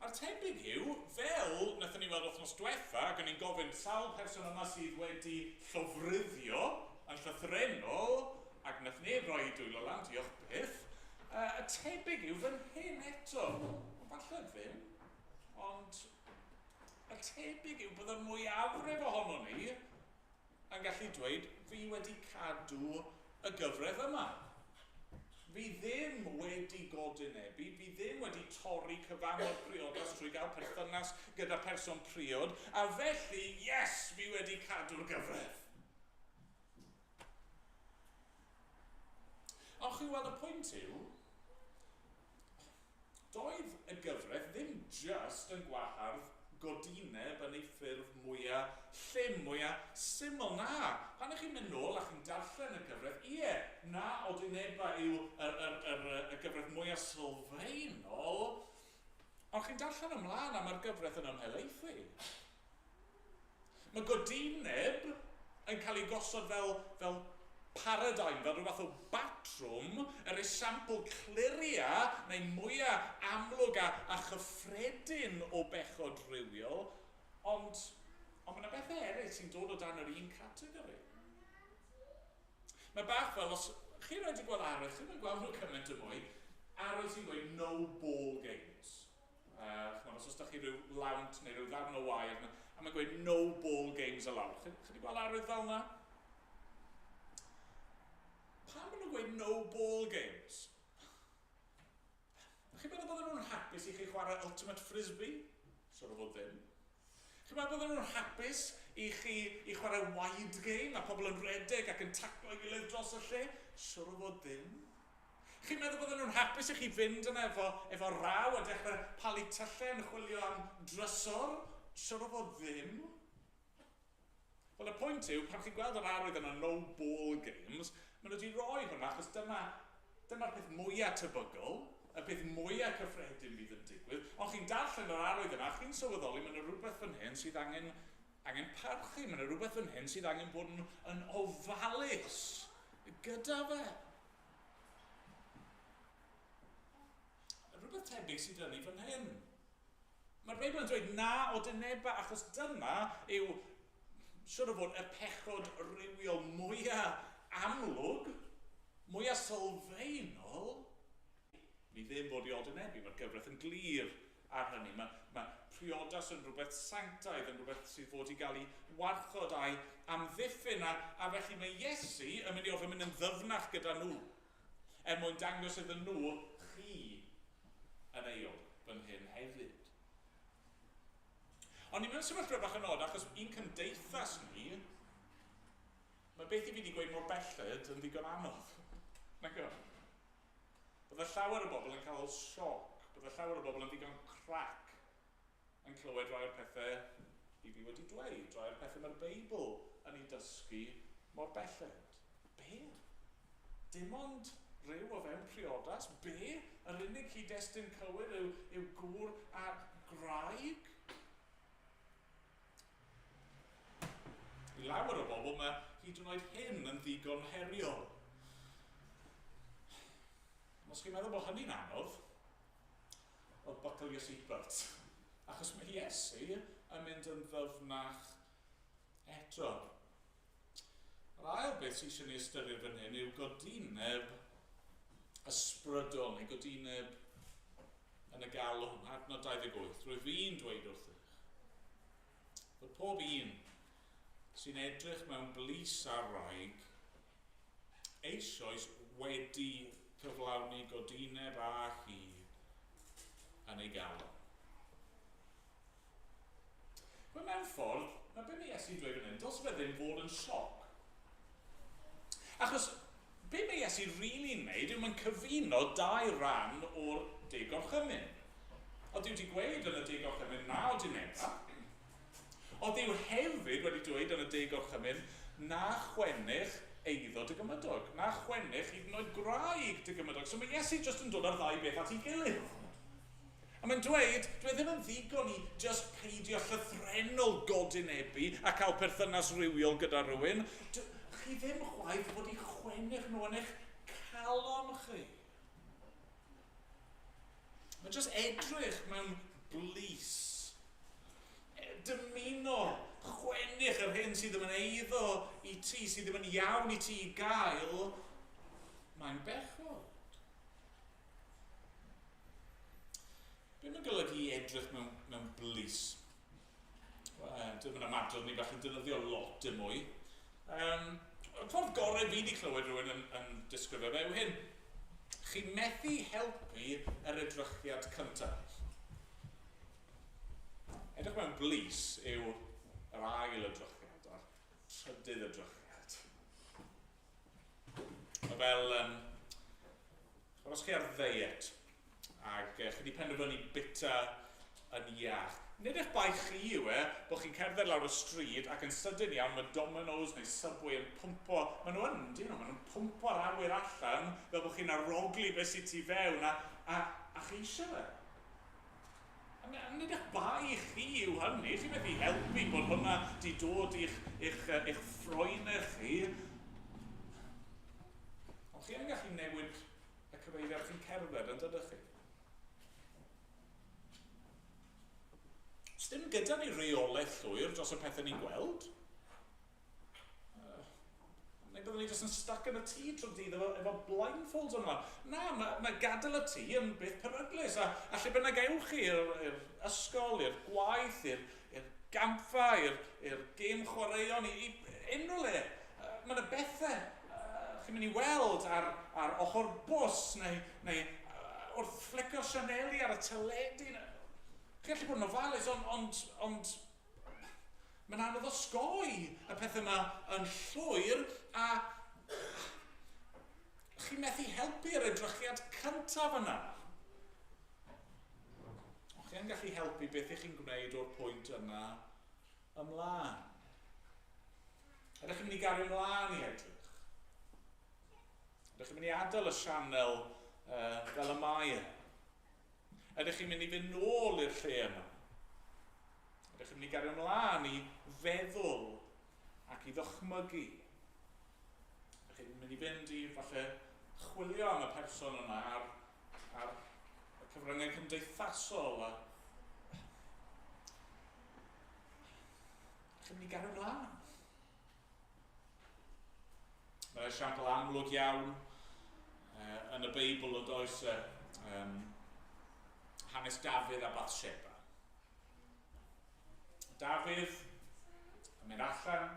A'r tebyg yw, fel wnaethon ni weld wythnos diwetha, ac o'n i'n gofyn sawl person yma sydd wedi llofruddio yn llythrennol, ac wnaeth neb roi dwylo lan, diolch byth, y tebyg yw fan hyn eto. Falle ddim, ond y tebyg yw bod y mwyafrif ohono ni yn gallu dweud, fi wedi cadw y gyfraith yma. Fi ddim wedi godinebu, fi ddim wedi torri cyfamod priodas trwy gael perthynas gyda person priod, a felly, yes, fi wedi cadw'r gyfraith. Ond chi'n weld y pwynt yw, doedd y gyfraith ddim just yn gwahardd godineb yn ei ffurf mwyaf llym, mwyaf syml. Na, pan ych chi'n mynd nôl a chi'n darllen y gyfraith, ie, na odineba yw y gyfraith mwyaf sylfaenol, ond chi'n darllen ymlaen a mae'r gyfraith yn ymhelaethu. Mae godineb yn cael ei gosod fel paradigm, fel rhyw fath o batrwm, yr esiampl cliria neu mwyaf amlwg a chyffredin o bechod rhywiol, ond mae yna bethau eraill sy'n dod o dan yr un categori. Mae bach fel, os chi wedi gweld arwydd, chi'n gweld nhw cymaint o mwy, arwydd sy'n gweud no ball games. Os oes da chi rhyw lawnt neu rhyw ddarn o wair, a mae'n gweud no ball games allowed. Chi wedi gweld arwydd fel yna? Pam maen nhw'n gweud no ball games? Chi'n meddwl bod nhw'n hapus i chi chwarae Ultimate Frisbee? Siwr o fod ddim. Chi'n meddwl bod nhw'n hapus i chi i chwarae wide game a pobl yn redeg ac yn taclo ei gilydd dros y lle? Siwr o fod ddim. Chi'n meddwl bod nhw'n hapus i chi fynd yna efo raw a dechrau palu tyllau yn chwilio am drysor? Siwr o fod ddim. Wel, y pwynt yw, pan chi'n gweld yr arwydd yna no ball games, maen nhw wedi rhoi hwnna achos dyma'r peth mwyaf tebygol, y peth mwyaf cyffredin fydd yn digwydd, ond chi'n darllen yr arwydd yna, chi'n sylweddoli mae yna rhywbeth fan hyn sydd angen parchu, mae yna rhywbeth fan hyn sydd angen bod yn ofalus gyda fe. Rhywbeth tebyg sydd 'da ni fan hyn. Mae'r Beibl yn dweud na odineba, achos dyma yw, siwr o fod, y pechod rhywiol mwyaf amlwg, mwyaf sylfaenol. Ni ddim fod i odinebu, mae'r gyfraith yn glir ar hynny. Mae priodas yn rhywbeth sanctaidd, yn rhywbeth sydd fod i gael ei warchod a'i amddiffyn, a felly mae Iesu yn mynd i orfod mynd yn ddyfnach gyda nhw, er mwyn dangos iddyn nhw chi yn euog fan hyn hefyd. Ond ni mewn sefyllfa bach yn od, achos un cymdeithas ni, mae beth i fi wedi gweud mor belled yn ddigon anodd. Nag yw? Bydde llawer o bobl yn cael sioc, bydde llawer o bobl yn ddigon crac yn clywed rhai o'r pethau i fi wedi dweud, rhai o'r pethau mae'r Beibl yn ei dysgu mor belled. Be? Dim ond rhyw o fewn priodas? Be? Yr unig cyd-destun cywir yw gŵr a gwraig? I lawer o bobl mae hyd yn oed hyn yn ddigon heriol. Os chi'n meddwl bod hynny'n anodd, well, buckle your seatbelt. Achos mae Iesu yn mynd yn ddyfnach eto. Yr ail beth sydd eisiau ni ystyried fan hyn yw godineb ysbrydol neu godineb yn y galon, adnod 28, rwyf fi'n dweud wrthych, fod pob un sy'n edrych mewn blys ar wraig eisoes wedi cyflawni godineb â hi yn ei galon. Wel, mewn ffordd, mae be mae Iesu'n dweud fan hyn, dylse fe ddim fod yn sioc. Achos be mae Iesu rili'n wneud yw mae'n cyfuno dau ran o'r Deg Gorchymyn. Oedd Duw wedi gweud yn y Deg Gorchymyn na odineba. Oedd Duw hefyd wedi dweud yn y Deg Gorchymyn na chwennych eiddo dy gymydog, na chwennych hyd yn oed gwraig dy gymydog. So mae Iesu jyst yn dod â'r ddau beth at ei gilydd. A mae'n dweud, dwi e ddim yn ddigon i jyst peidio llythrennol godinebu a cael perthynas rywiol gyda rhywun. Chi ddim chwaith fod i chwennych nhw yn eich calon chi. Mae jyst edrych mewn blys. Dymuno chwennych yr hyn sydd ddim yn eiddo i ti, sydd ddim yn iawn i ti i gael, mae'n bechod. Be mae'n golygu i edrych mewn blys? Wel, dwi'n mynd ymadrodd ni falle defnyddio lot dim mwy. Y ffordd gorau fi wedi clywed rhywun yn disgrifio fe yw hyn. Chi methu helpu yr edrychiad cyntaf. Edrych mewn blys yw yr ail edrychiad a'r trydydd edrychiad. Mae fel, os chi ar ddiet ac chi wedi penderfynu bita yn iach, nid eich bai chi yw e bod chi'n cerdded lawr y stryd ac yn sydyn iawn mae Domino's neu Subway yn pwmpo, maen nhw yn, dyn nhw, maen nhw'n pwmpo'r awyr allan fel bod chi'n arogli beth sydd tu fewn a chi eisiau fe. A nid eich bai chi yw hynny, chi methu helpu bod hwnna di dod i'ch ffroenau chi. Ond chi yn gallu newid y cyfeiriad chi'n cerdded, yn dydych chi? Sdim gyda ni reolaeth llwyr dros y pethau ni'n gweld. Neu byddwn ni jyst yn stuck yn y tŷ trwy'r dydd efo blindfolds o'n ymlaen. Na, mae gadael y tŷ yn beth peryglus. A lle bynnag ewch chi, i'r ysgol, i'r gwaith, i'r gampfa, i'r gêm chwaraeon, i unrhyw le. Mae yna bethau chi'n mynd i weld ar ochr bws neu wrth fflico sianeli ar y teledu. Chi'n gallu bod yn ofalus, ond mae'n anodd osgoi y pethau yma yn llwyr a chi'n methu helpu'r edrychiad cyntaf yna. Ond chi yn gallu helpu beth ych chi'n gwneud o'r pwynt yna ymlaen. Ydych chi'n mynd i gario ymlaen i edrych? Ydych chi'n mynd i adael y sianel fel y mae e? Ydych chi'n mynd i fynd nôl i'r lle yma? Ydych chi'n mynd i gario ymlaen i feddwl ac i ddychmygu? Ydych chi'n mynd i fynd i falle chwilio am y person yna ar y cyfryngau cymdeithasol a ydych chi'n mynd i gario ymlaen? Mae'n esiampl amlwg iawn yn y Beibl yn does hanes Dafydd a Bathsheba. Dafydd yn mynd allan,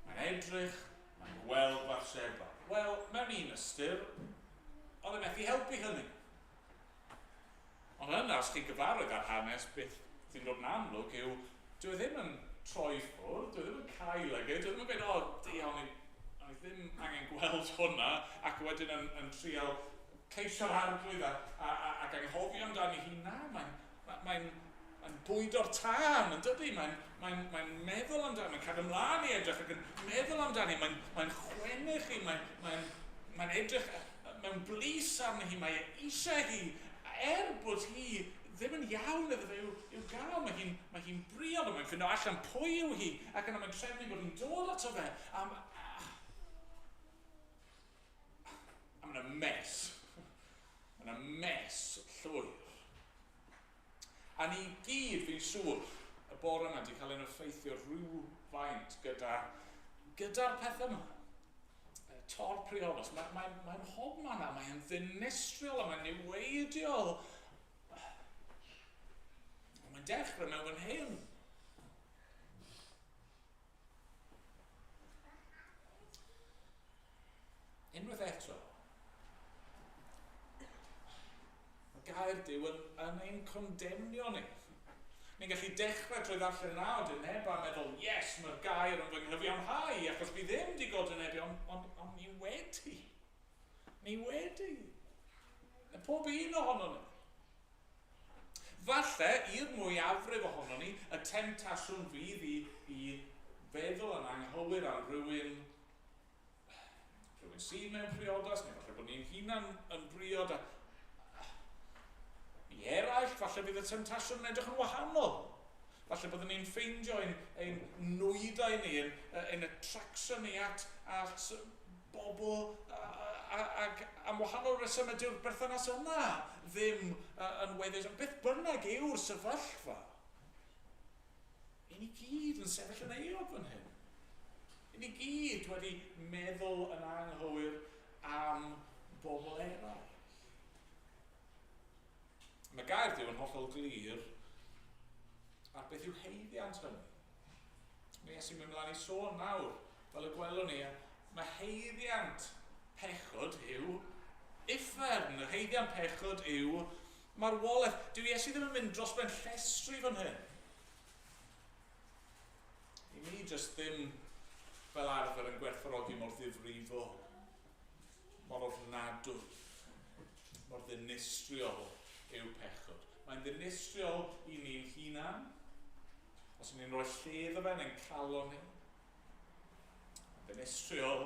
mae'n edrych, mae'n gweld Bathsheba. Wel, mewn un ystyr, oedd e methu helpu hynny. Ond yna, os chi'n gyfarwydd â'r hanes, beth sy'n dod yn amlwg yw, dyw e ddim yn troi ffwrdd, dyw e ddim yn cael ag e, dyw e ddim yn gweud, o, diolch, o'n i ddim angen gweld hwnna, ac wedyn yn trial ceisio'r arglwydd ac anghofio amdani hi. Na, mae'n bwydo'r tân, yn dydy? Mae'n meddwl amdani, mae'n cadw ymlaen i edrych ac yn meddwl amdani, mae'n chwennych hi, mae'n edrych mewn blys arni hi, mae e eisiau hi, er bod hi ddim yn iawn iddo fe i'w gael, mae hi'n briod, ond mae'n ffindo allan pwy yw hi, ac yna mae'n trefnu bod hi'n dod ato fe, a mae'n mess. Mae'n mess llwyr. A ni gyd, fi'n siŵr, y bore yma wedi cael ein effeithio rhywfaint gyda'r pethau yma. Tor priodas, mae'n hobman a mae'n ddinistriol a mae'n niweidiol. dechrau mewn fan hyn. Unwaith eto, mae gair Duw yn ein condemnio ni. Ni'n gallu dechrau trwy ddarllen yn awd a meddwl, yes, mae'r gair yn fy nghyfiawnhau, achos fi ddim wedi godinebu, ond ni wedi. Ni wedi. Na pob un ohono ni. Falle, i'r mwyafrif ohono ni, y temtasiwn fydd i feddwl yn anghywir am rhywun sydd mewn priodas, neu falle bod ni'n hunan yn briod, a i eraill, falle bydd y temtasiwn yn edrych yn wahanol. Falle byddwn ni'n ffeindio ein nwydau ni, ein attraction ni at bobl ac am wahanol resymau dyw'r berthynas yna ddim yn weddus. Ond beth bynnag yw'r sefyllfa, i ni gyd yn sefyll yn euog fan hyn. I ni gyd wedi meddwl yn anghywir am bobl eraill. Mae gair Duw yn hollol glir ar beth yw haeddiant hynny. Mae Iesu'n mynd mlaen i sôn nawr, fel y gwelwn ni, mae haeddiant pechod yw uffern. Yr haeddiant pechod yw marwolaeth. Dyw Iesu ddim yn mynd dros ben llestri fan hyn. I ni jyst ddim fel arfer yn gwerthfawrogi mor ddifrifol, mor ofnadwy, mor ddinistriol yw pechod. Mae'n ddinistriol i ni'n hunan, os ni'n rhoi lle iddo fe yn ein calon ni. Mae'n ddinistriol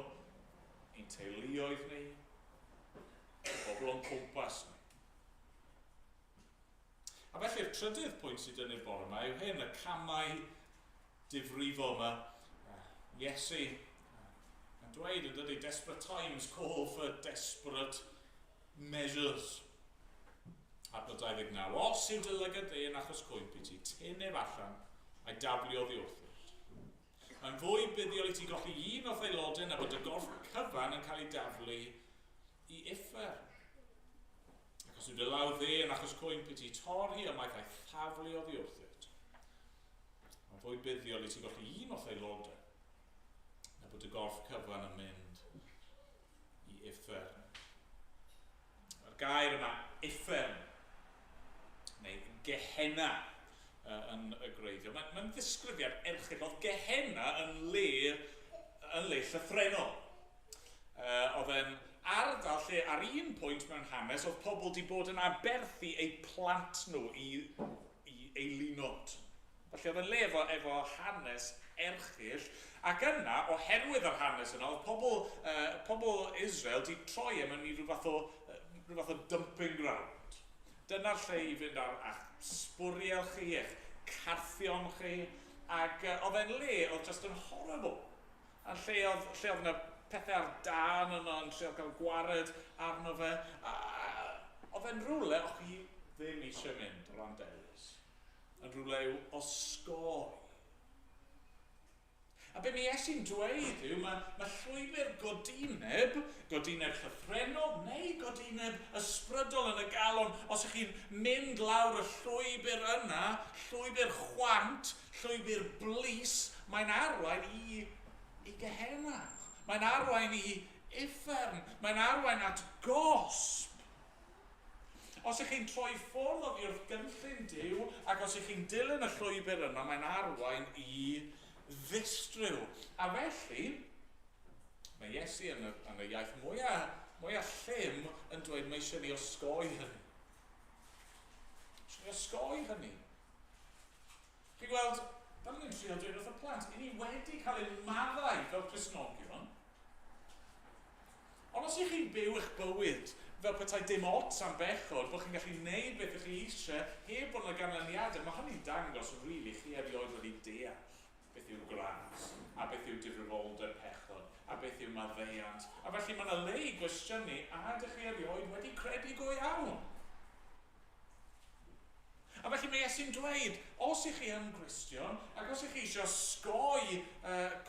i'n teuluoedd ni, bobl o'n cwmpas ni. A felly'r trydydd pwynt sydd dynnu'r bore yma yw hyn, y camau difrifol yma. Iesu yn dweud yn dydy, desperate times call for desperate measures. Adnod 29. Os yw dy lygad di yn achos cwymp i ti, tyn ef allan a'i daflu oddi wrthyt. Mae'n fwy buddiol i ti golli un o'th aelodau na bod y gorff cyfan yn cael ei daflu i uffern. Ac os yw dy law dde yn achos cwymp i ti, torri ymaith a'i thaflu oddi wrthyt. Mae'n fwy buddiol i ti golli un o'th aelodau na bod y gorff cyfan yn mynd i uffern. Mae'r gair yma, uffern, neu Gehenna yn y gwreiddiol. Mae'n ddisgrifiad erchyll. Oedd Gehenna yn le llythrennol. Oedd e'n ardal lle ar un pwynt mewn hanes oedd pobl wedi bod yn aberthu eu plant nhw i eilunod. Felly oedd yn le efo hanes erchyll, ac yna, oherwydd yr hanes yna, oedd pobl Israel wedi troi e mewn i rhyw fath o dumping ground. Dyna'r lle i fynd ar eich sbwriel chi, eich carthion chi, ac oedd e'n le oedd just yn horrible. A lle oedd yna pethau ar dân yno, yn trio cael gwared arno fe. Oedd e'n rhywle o'ch chi ddim eisiau mynd o ran dewis. Yn rhywle i'w osgoi. A be mae Iesu'n dweud yw, mae llwybr godineb, godineb llythrennol neu godineb ysbrydol yn y galon, os ych chi'n mynd lawr y llwybr yna, llwybr chwant, llwybr blys, mae'n arwain i Gehenna. Mae'n arwain i uffern. Mae'n arwain at gosb. Os ych chi'n troi ffwrdd oddi wrth gynllun Duw, ac os ych chi'n dilyn y llwybr yna, mae'n arwain i ddistryw. A felly, mae Iesu yn y iaith mwyaf llym yn dweud mae eisiau ni osgoi hynny. Eisiau ni osgoi hynny. Chi'n gweld, fel ni'n trio dweud wrth y plant, i ni wedi cael ein maddau fel Cristnogion. Ond os ych chi'n byw eich bywyd fel petai dim ots am bechod, bod chi'n gallu gwneud beth ych chi eisiau, heb bod yna ganlyniadau, mae hynny'n dangos rili chi erioed wedi deall beth yw'r gras, a beth yw difrifoldeb pechod, a beth yw maddeuant. A felly mae yna le i gwestiynu, a ydych chi erioed wedi credu go iawn? A felly mae Iesu'n dweud, os ych chi yn Gristion, ac os ych chi eisiau osgoi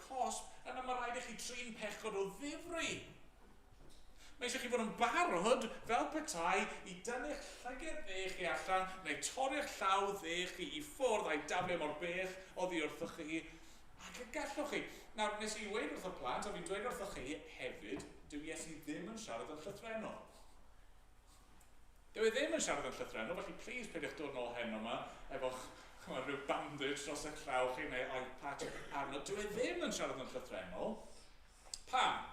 cosb, yna mae rhaid i chi trin pechod o ddifri. Mae eisiau chi fod yn barod fel petai i dynnu'ch llyged dde chi allan neu torri'ch llaw dde chi i ffwrdd a'i daflu mor bell oddi wrthoch chi ac y gallwch chi. Nawr, nes i weud wrth y plant, a fi'n dweud wrthoch chi hefyd, dyw Iesu ddim yn siarad yn llythrennol. Dyw e ddim yn siarad yn llythrennol, felly please peidiwch dod nôl heno yma efo'ch chymod, rhyw bandage dros eich llaw chi neu iPad arno. Dyw e ddim yn siarad yn llythrennol. Pam?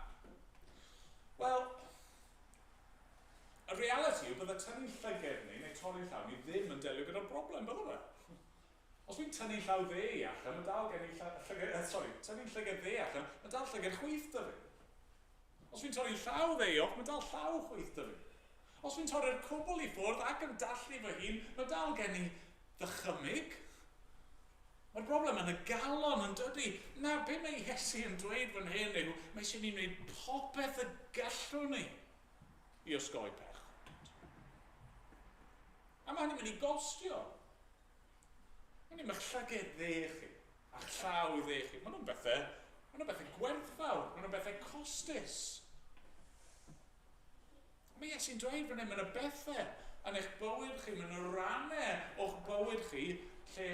Wel, y reality yw bydde tynnu llyged ni neu torri'n llaw ni ddim yn delio gyda'r broblem, bydde fe? Os fi'n tynnu llaw dde i allan, mae dal gen i llyged, sorry, tynnu llyged dde allan, mae dal llyged chwith 'da fi. Os fi'n torri llaw dde i off, mae dal llaw chwith 'da fi. Os fi'n torri'r cwbl i ffwrdd ac yn dallu fy hun, mae dal gen i ddychymyg. Mae'r broblem yn y galon yn dydy. Na, be mae Iesu yn dweud fan hyn yw, mae eisiau ni wneud popeth y gallwn ni i osgoi pechod. A mae hynny'n mynd i gostio. Mae'n i'n llyged dde chi, a'ch llaw dde chi. Maen nhw'n bethau, maen nhw'n bethau gwerthfawr, maen nhw'n bethau costus. Mae Iesu'n dweud fan hyn, mae yna bethau yn eich bywyd chi, mae yna rannau o'ch bywyd chi lle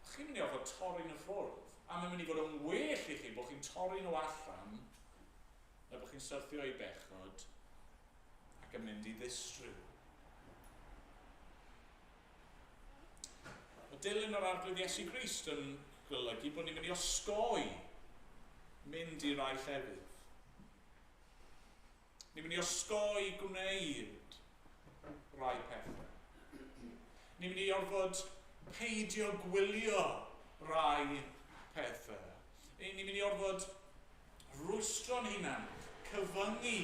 chi'n mynd i orfod torri nhw ffwrdd. A mae'n mynd i fod yn well i chi bod chi'n torri nhw allan na bod chi'n syrthio i bechod ac yn mynd i ddistryw. Mae dilyn yr Arglwydd Iesu Grist yn golygu bod ni'n mynd i osgoi mynd i rai llefydd. Ni'n mynd i osgoi gwneud rai pethau. Ni'n mynd i orfod peidio gwylio rai pethau. Ni'n mynd i orfod rwystro'n hunan, cyfyngu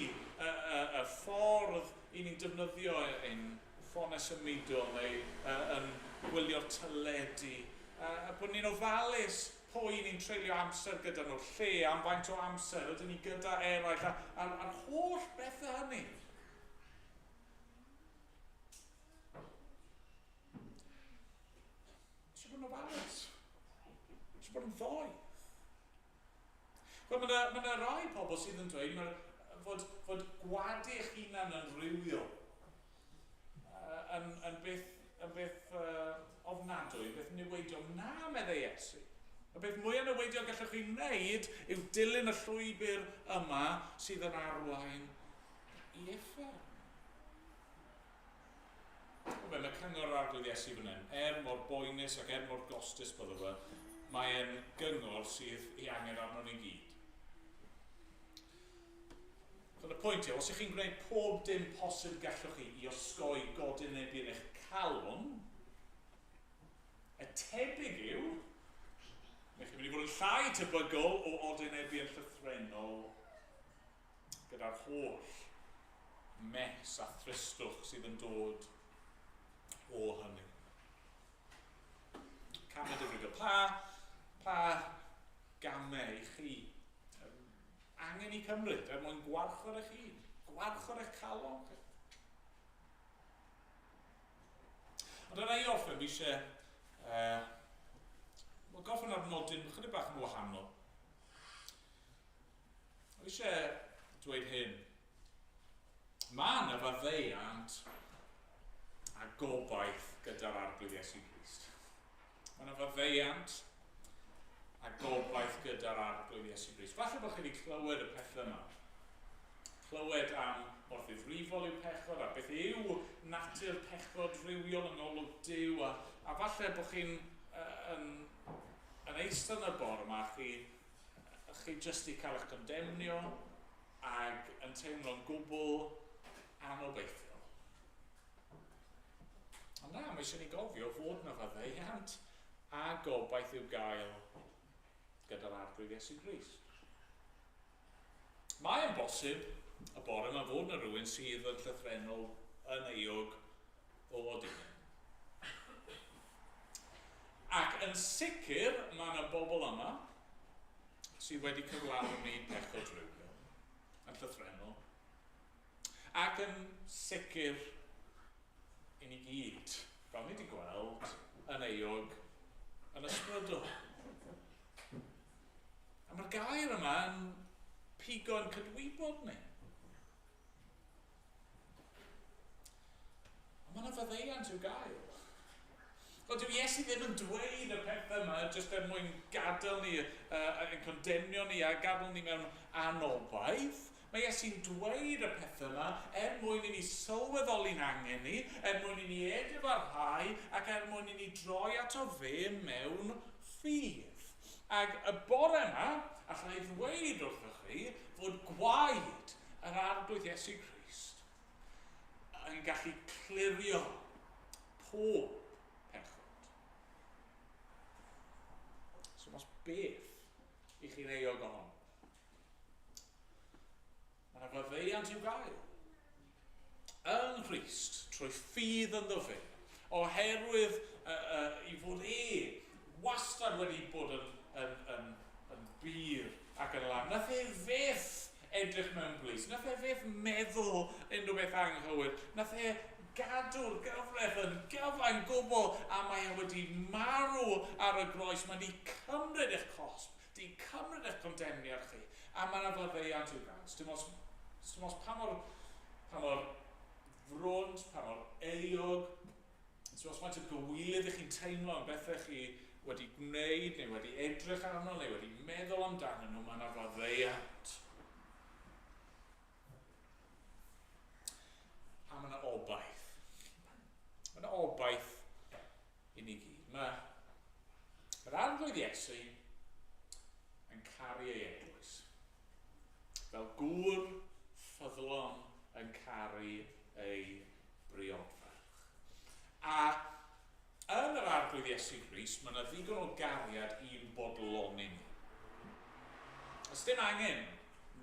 y ffordd i ni'n defnyddio ein ffonau symudol neu yn gwylio'r teledu. A bod ni'n ofalus pwy ni'n treulio amser gyda nhw, lle, am faint o amser, ydyn ni gyda eraill, a'r holl bethau hynny. Eisiau bod yn ofalus. Eisiau bod yn ddoeth. Wel, mae yna rai pobl sydd yn dweud fod gwadu eich hunan yn rhywiol yn beth ofnadwy, yn beth niweidiol. Na, meddai Iesu. Y beth mwyaf niweidiol gallwch chi wneud yw dilyn y llwybr yma sydd yn arwain i uffern. Wel, mae cyngor yr Arglwydd Iesu fan hyn, er mor boenus ac er mor gostus byddo fe, mae'n gyngor sydd ei angen arno ni gyd. Ond y pwynt yw, os ych chi'n gwneud pob dim posib gallwch chi i osgoi godinebu yn eich calon, y tebyg yw, neu chi'n mynd i fod yn llai tebygol o odinebu yn llythrennol gyda'r holl mess a thristwch sydd yn dod o hynny. Camau difrifol. Pa gamau i chi angen i cymryd er mwyn gwarchod eich hun, gwarchod eich calon chi? Ond yna i orffen, fi eisiau gorffen ar nodyn chydig bach yn wahanol. Fi eisiau dweud hyn. Mae yna faddeuant a gobaith gyda'r Arglwydd Iesu Grist. Mae yna faddeuant a gobaith gyda'r Arglwydd Iesu Grist. Falle bod chi wedi clywed y pethau yma. Clywed am mor ddifrifol yw pechod a beth yw natur pechod rhywiol yng ngolwg Duw. A falle bod chi'n yn eistedd yn y bore yma a chi jyst i cael eich condemnio ac yn teimlo'n gwbl anobeithiol. Ond na, mae eisiau ni gofio fod na faddeuant a gobaith i'w gael gyda'r Arglwydd Iesu Grist. Mae'n bosib y bore yma fod na rhywun sydd yn llythrennol yn euog o odineb. Ac yn sicr mae yna bobl yma sydd wedi cyflawni pechod rhywiol yn llythrennol. Ac yn sicr i ni gyd, fel ni wedi gweld, yn euog yn ysbrydol. A mae'r gair yma yn pigo yn cydwybod ni. Mae yna faddeuant i'w gael. Wel, dyw Iesu ddim yn dweud y pethau yma jyst er mwyn gadael ni, yn condemnio ni a gadael ni mewn anobaith. Mae Iesu'n dweud y pethau yma er mwyn i ni sylweddoli'n angen ni, er mwyn i ni edifarhau ac er mwyn i ni droi ato fe mewn ffydd. Ac y bore yma, allai ddweud wrthych chi fod gwaed yr Arglwydd Iesu Grist yn gallu clirio pob pechod. So mas beth i chi'n euog ohono. Mae yna faddeuant i'w gael. Yng Nghrist, trwy ffydd ynddo fe, oherwydd i fod e wastad wedi bod yn, yn, yn, yn bur ac yn lân. Nath e fyth edrych mewn blys, nath e fyth meddwl unrhyw beth anghywir, nath e gadw'r gyfraith yn gyfan gwbl a mae e wedi marw ar y groes, mae wedi cymryd eich cosb, 'di cymryd eich condemniad chi, a mae yna faddeuant i'w gael. Dim os, dim os pa mor, pa mor frwnt, pa mor euog, dim os faint o gywilydd ych chi'n teimlo am bethau chi wedi gwneud, neu wedi edrych arno, neu wedi meddwl amdanyn nhw, mae yna faddeuant. A mae yna obaith. Mae yna obaith i ni gyd. Mae Mae'r Arglwydd Iesu yn caru ei eglwys. Fel gŵr ffyddlon yn caru ei briodferch. A yn yr Arglwydd Iesu Grist, mae yna ddigon o gariad i'n bodloni ni. Os dim angen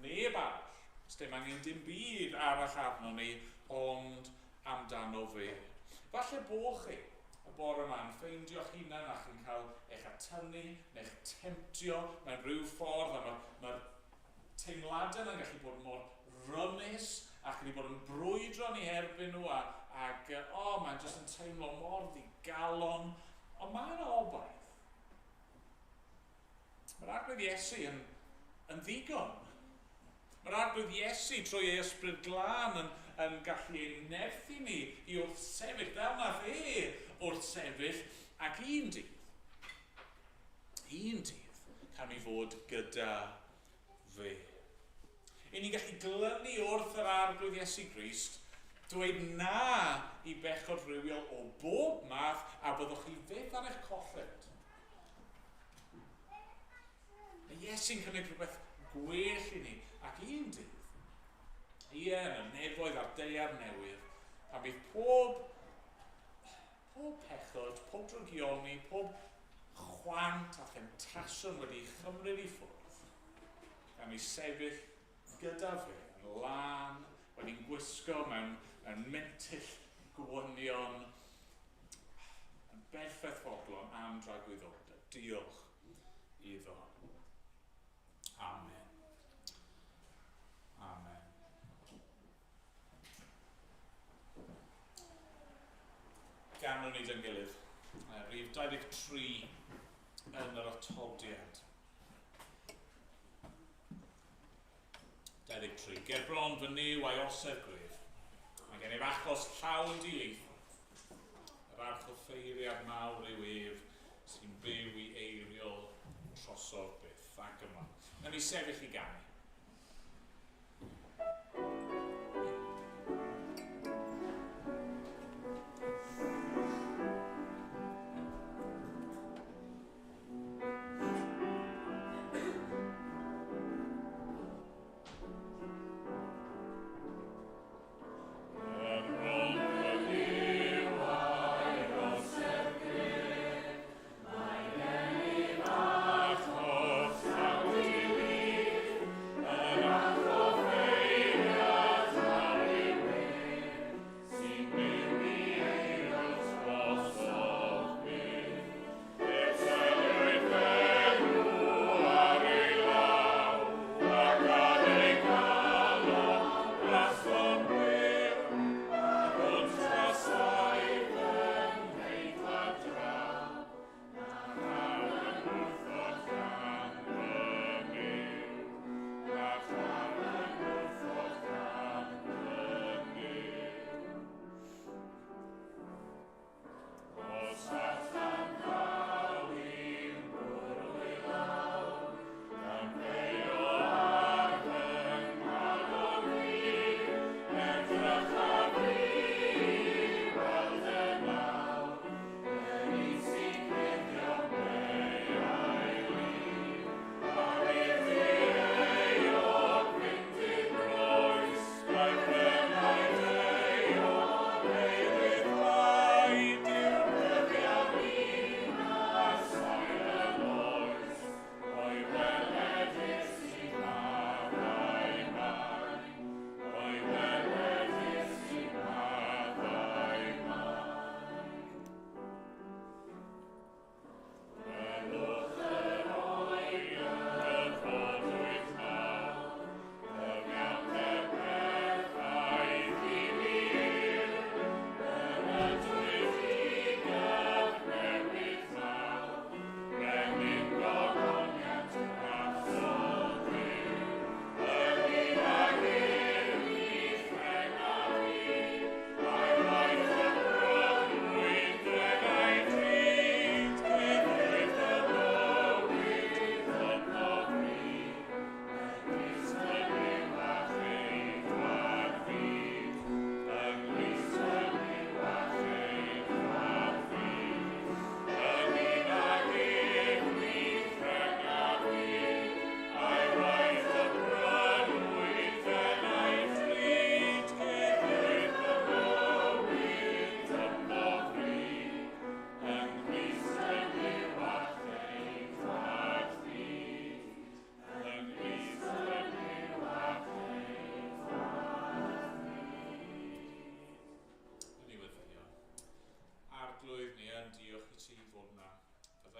neb arall, os dim angen dim byd arall arno ni, ond amdano fe. Falle bo chi y bore yma yn ffeindio'ch hunan a chi'n cael eich atynnu neu'ch temtio mewn rhyw ffordd a mae'r ma teimladau yna'n gallu bod mor rymus a chi wedi bod yn brwydro ni erbyn nhw a, ac o, oh, mae'n jyst yn teimlo mor ddigalon. Ond mae yna obaith. Mae'r Arglwydd Iesu yn, yn ddigon. Mae'r Arglwydd Iesu trwy ei ysbryd glân yn, yn gallu ein nerthu ni i wrthsefyll fel nath e wrthsefyll ac un dydd, un dydd, cawn ni fod gyda fe. I ni'n gallu glynu wrth yr Arglwydd Iesu Grist, dweud na i bechod rhywiol o bob math a byddwch chi fyth ar eich colled. Mae Iesu'n cynnig rhywbeth gwell i ni, ac un dydd, ie, yn y nefoedd a'r daear newydd, pan bydd pob, pob pechod, pob drygioni, pob chwant a themtasiwn wedi chymryd i ffwrdd, gan ni sefyll gyda fe yn lân, wedi'n gwisgo mewn, mewn mentyll gwynion, yn berffaith fodlon am dragwyddoldeb. Diolch iddo. Amen. Amen. Ganwn ni dy'n gilydd. Rhif 23 yn yr atodiad. 23. Ger bron fy Nuw a'i orsedd gref. Mae gennyf achos llawn dilith. Yr archoffeiriad mawr yw ef sy'n byw i eiriol trosodd byth ac ymlaen. Nawn ni sefyll i ganu.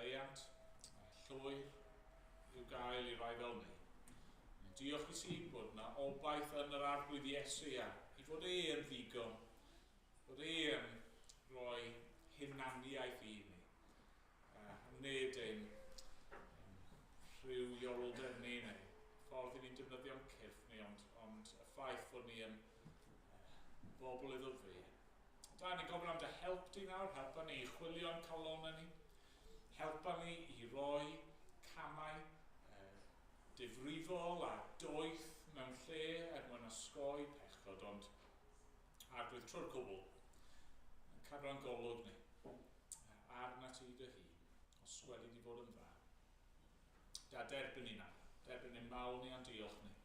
Maddeuant llwyr i'w gael i rai fel ni. Diolch i ti bod yna obaith yn yr Arglwydd Iesu a i fod e yn ddigon, bod e yn rhoi hunaniaeth i ni. Nid ein rhywioldeb ni neu ffordd i ni'n defnyddio'n cyrff ni, ond y ffaith fod ni yn bobl iddo fe. Da, ni'n gofyn am dy help di nawr, helpa ni i chwilio'n calonau ni, helpa ni i roi camau difrifol a doeth mewn lle er mwyn osgoi pechod, ond Arglwydd trwy'r cwbl, yn cadw'n golwg ni arna ti dy hun, os gweli di fod yn dda. Da, derbyn ni nawr, derbyn ni'n mawl ni a'n diolch ni.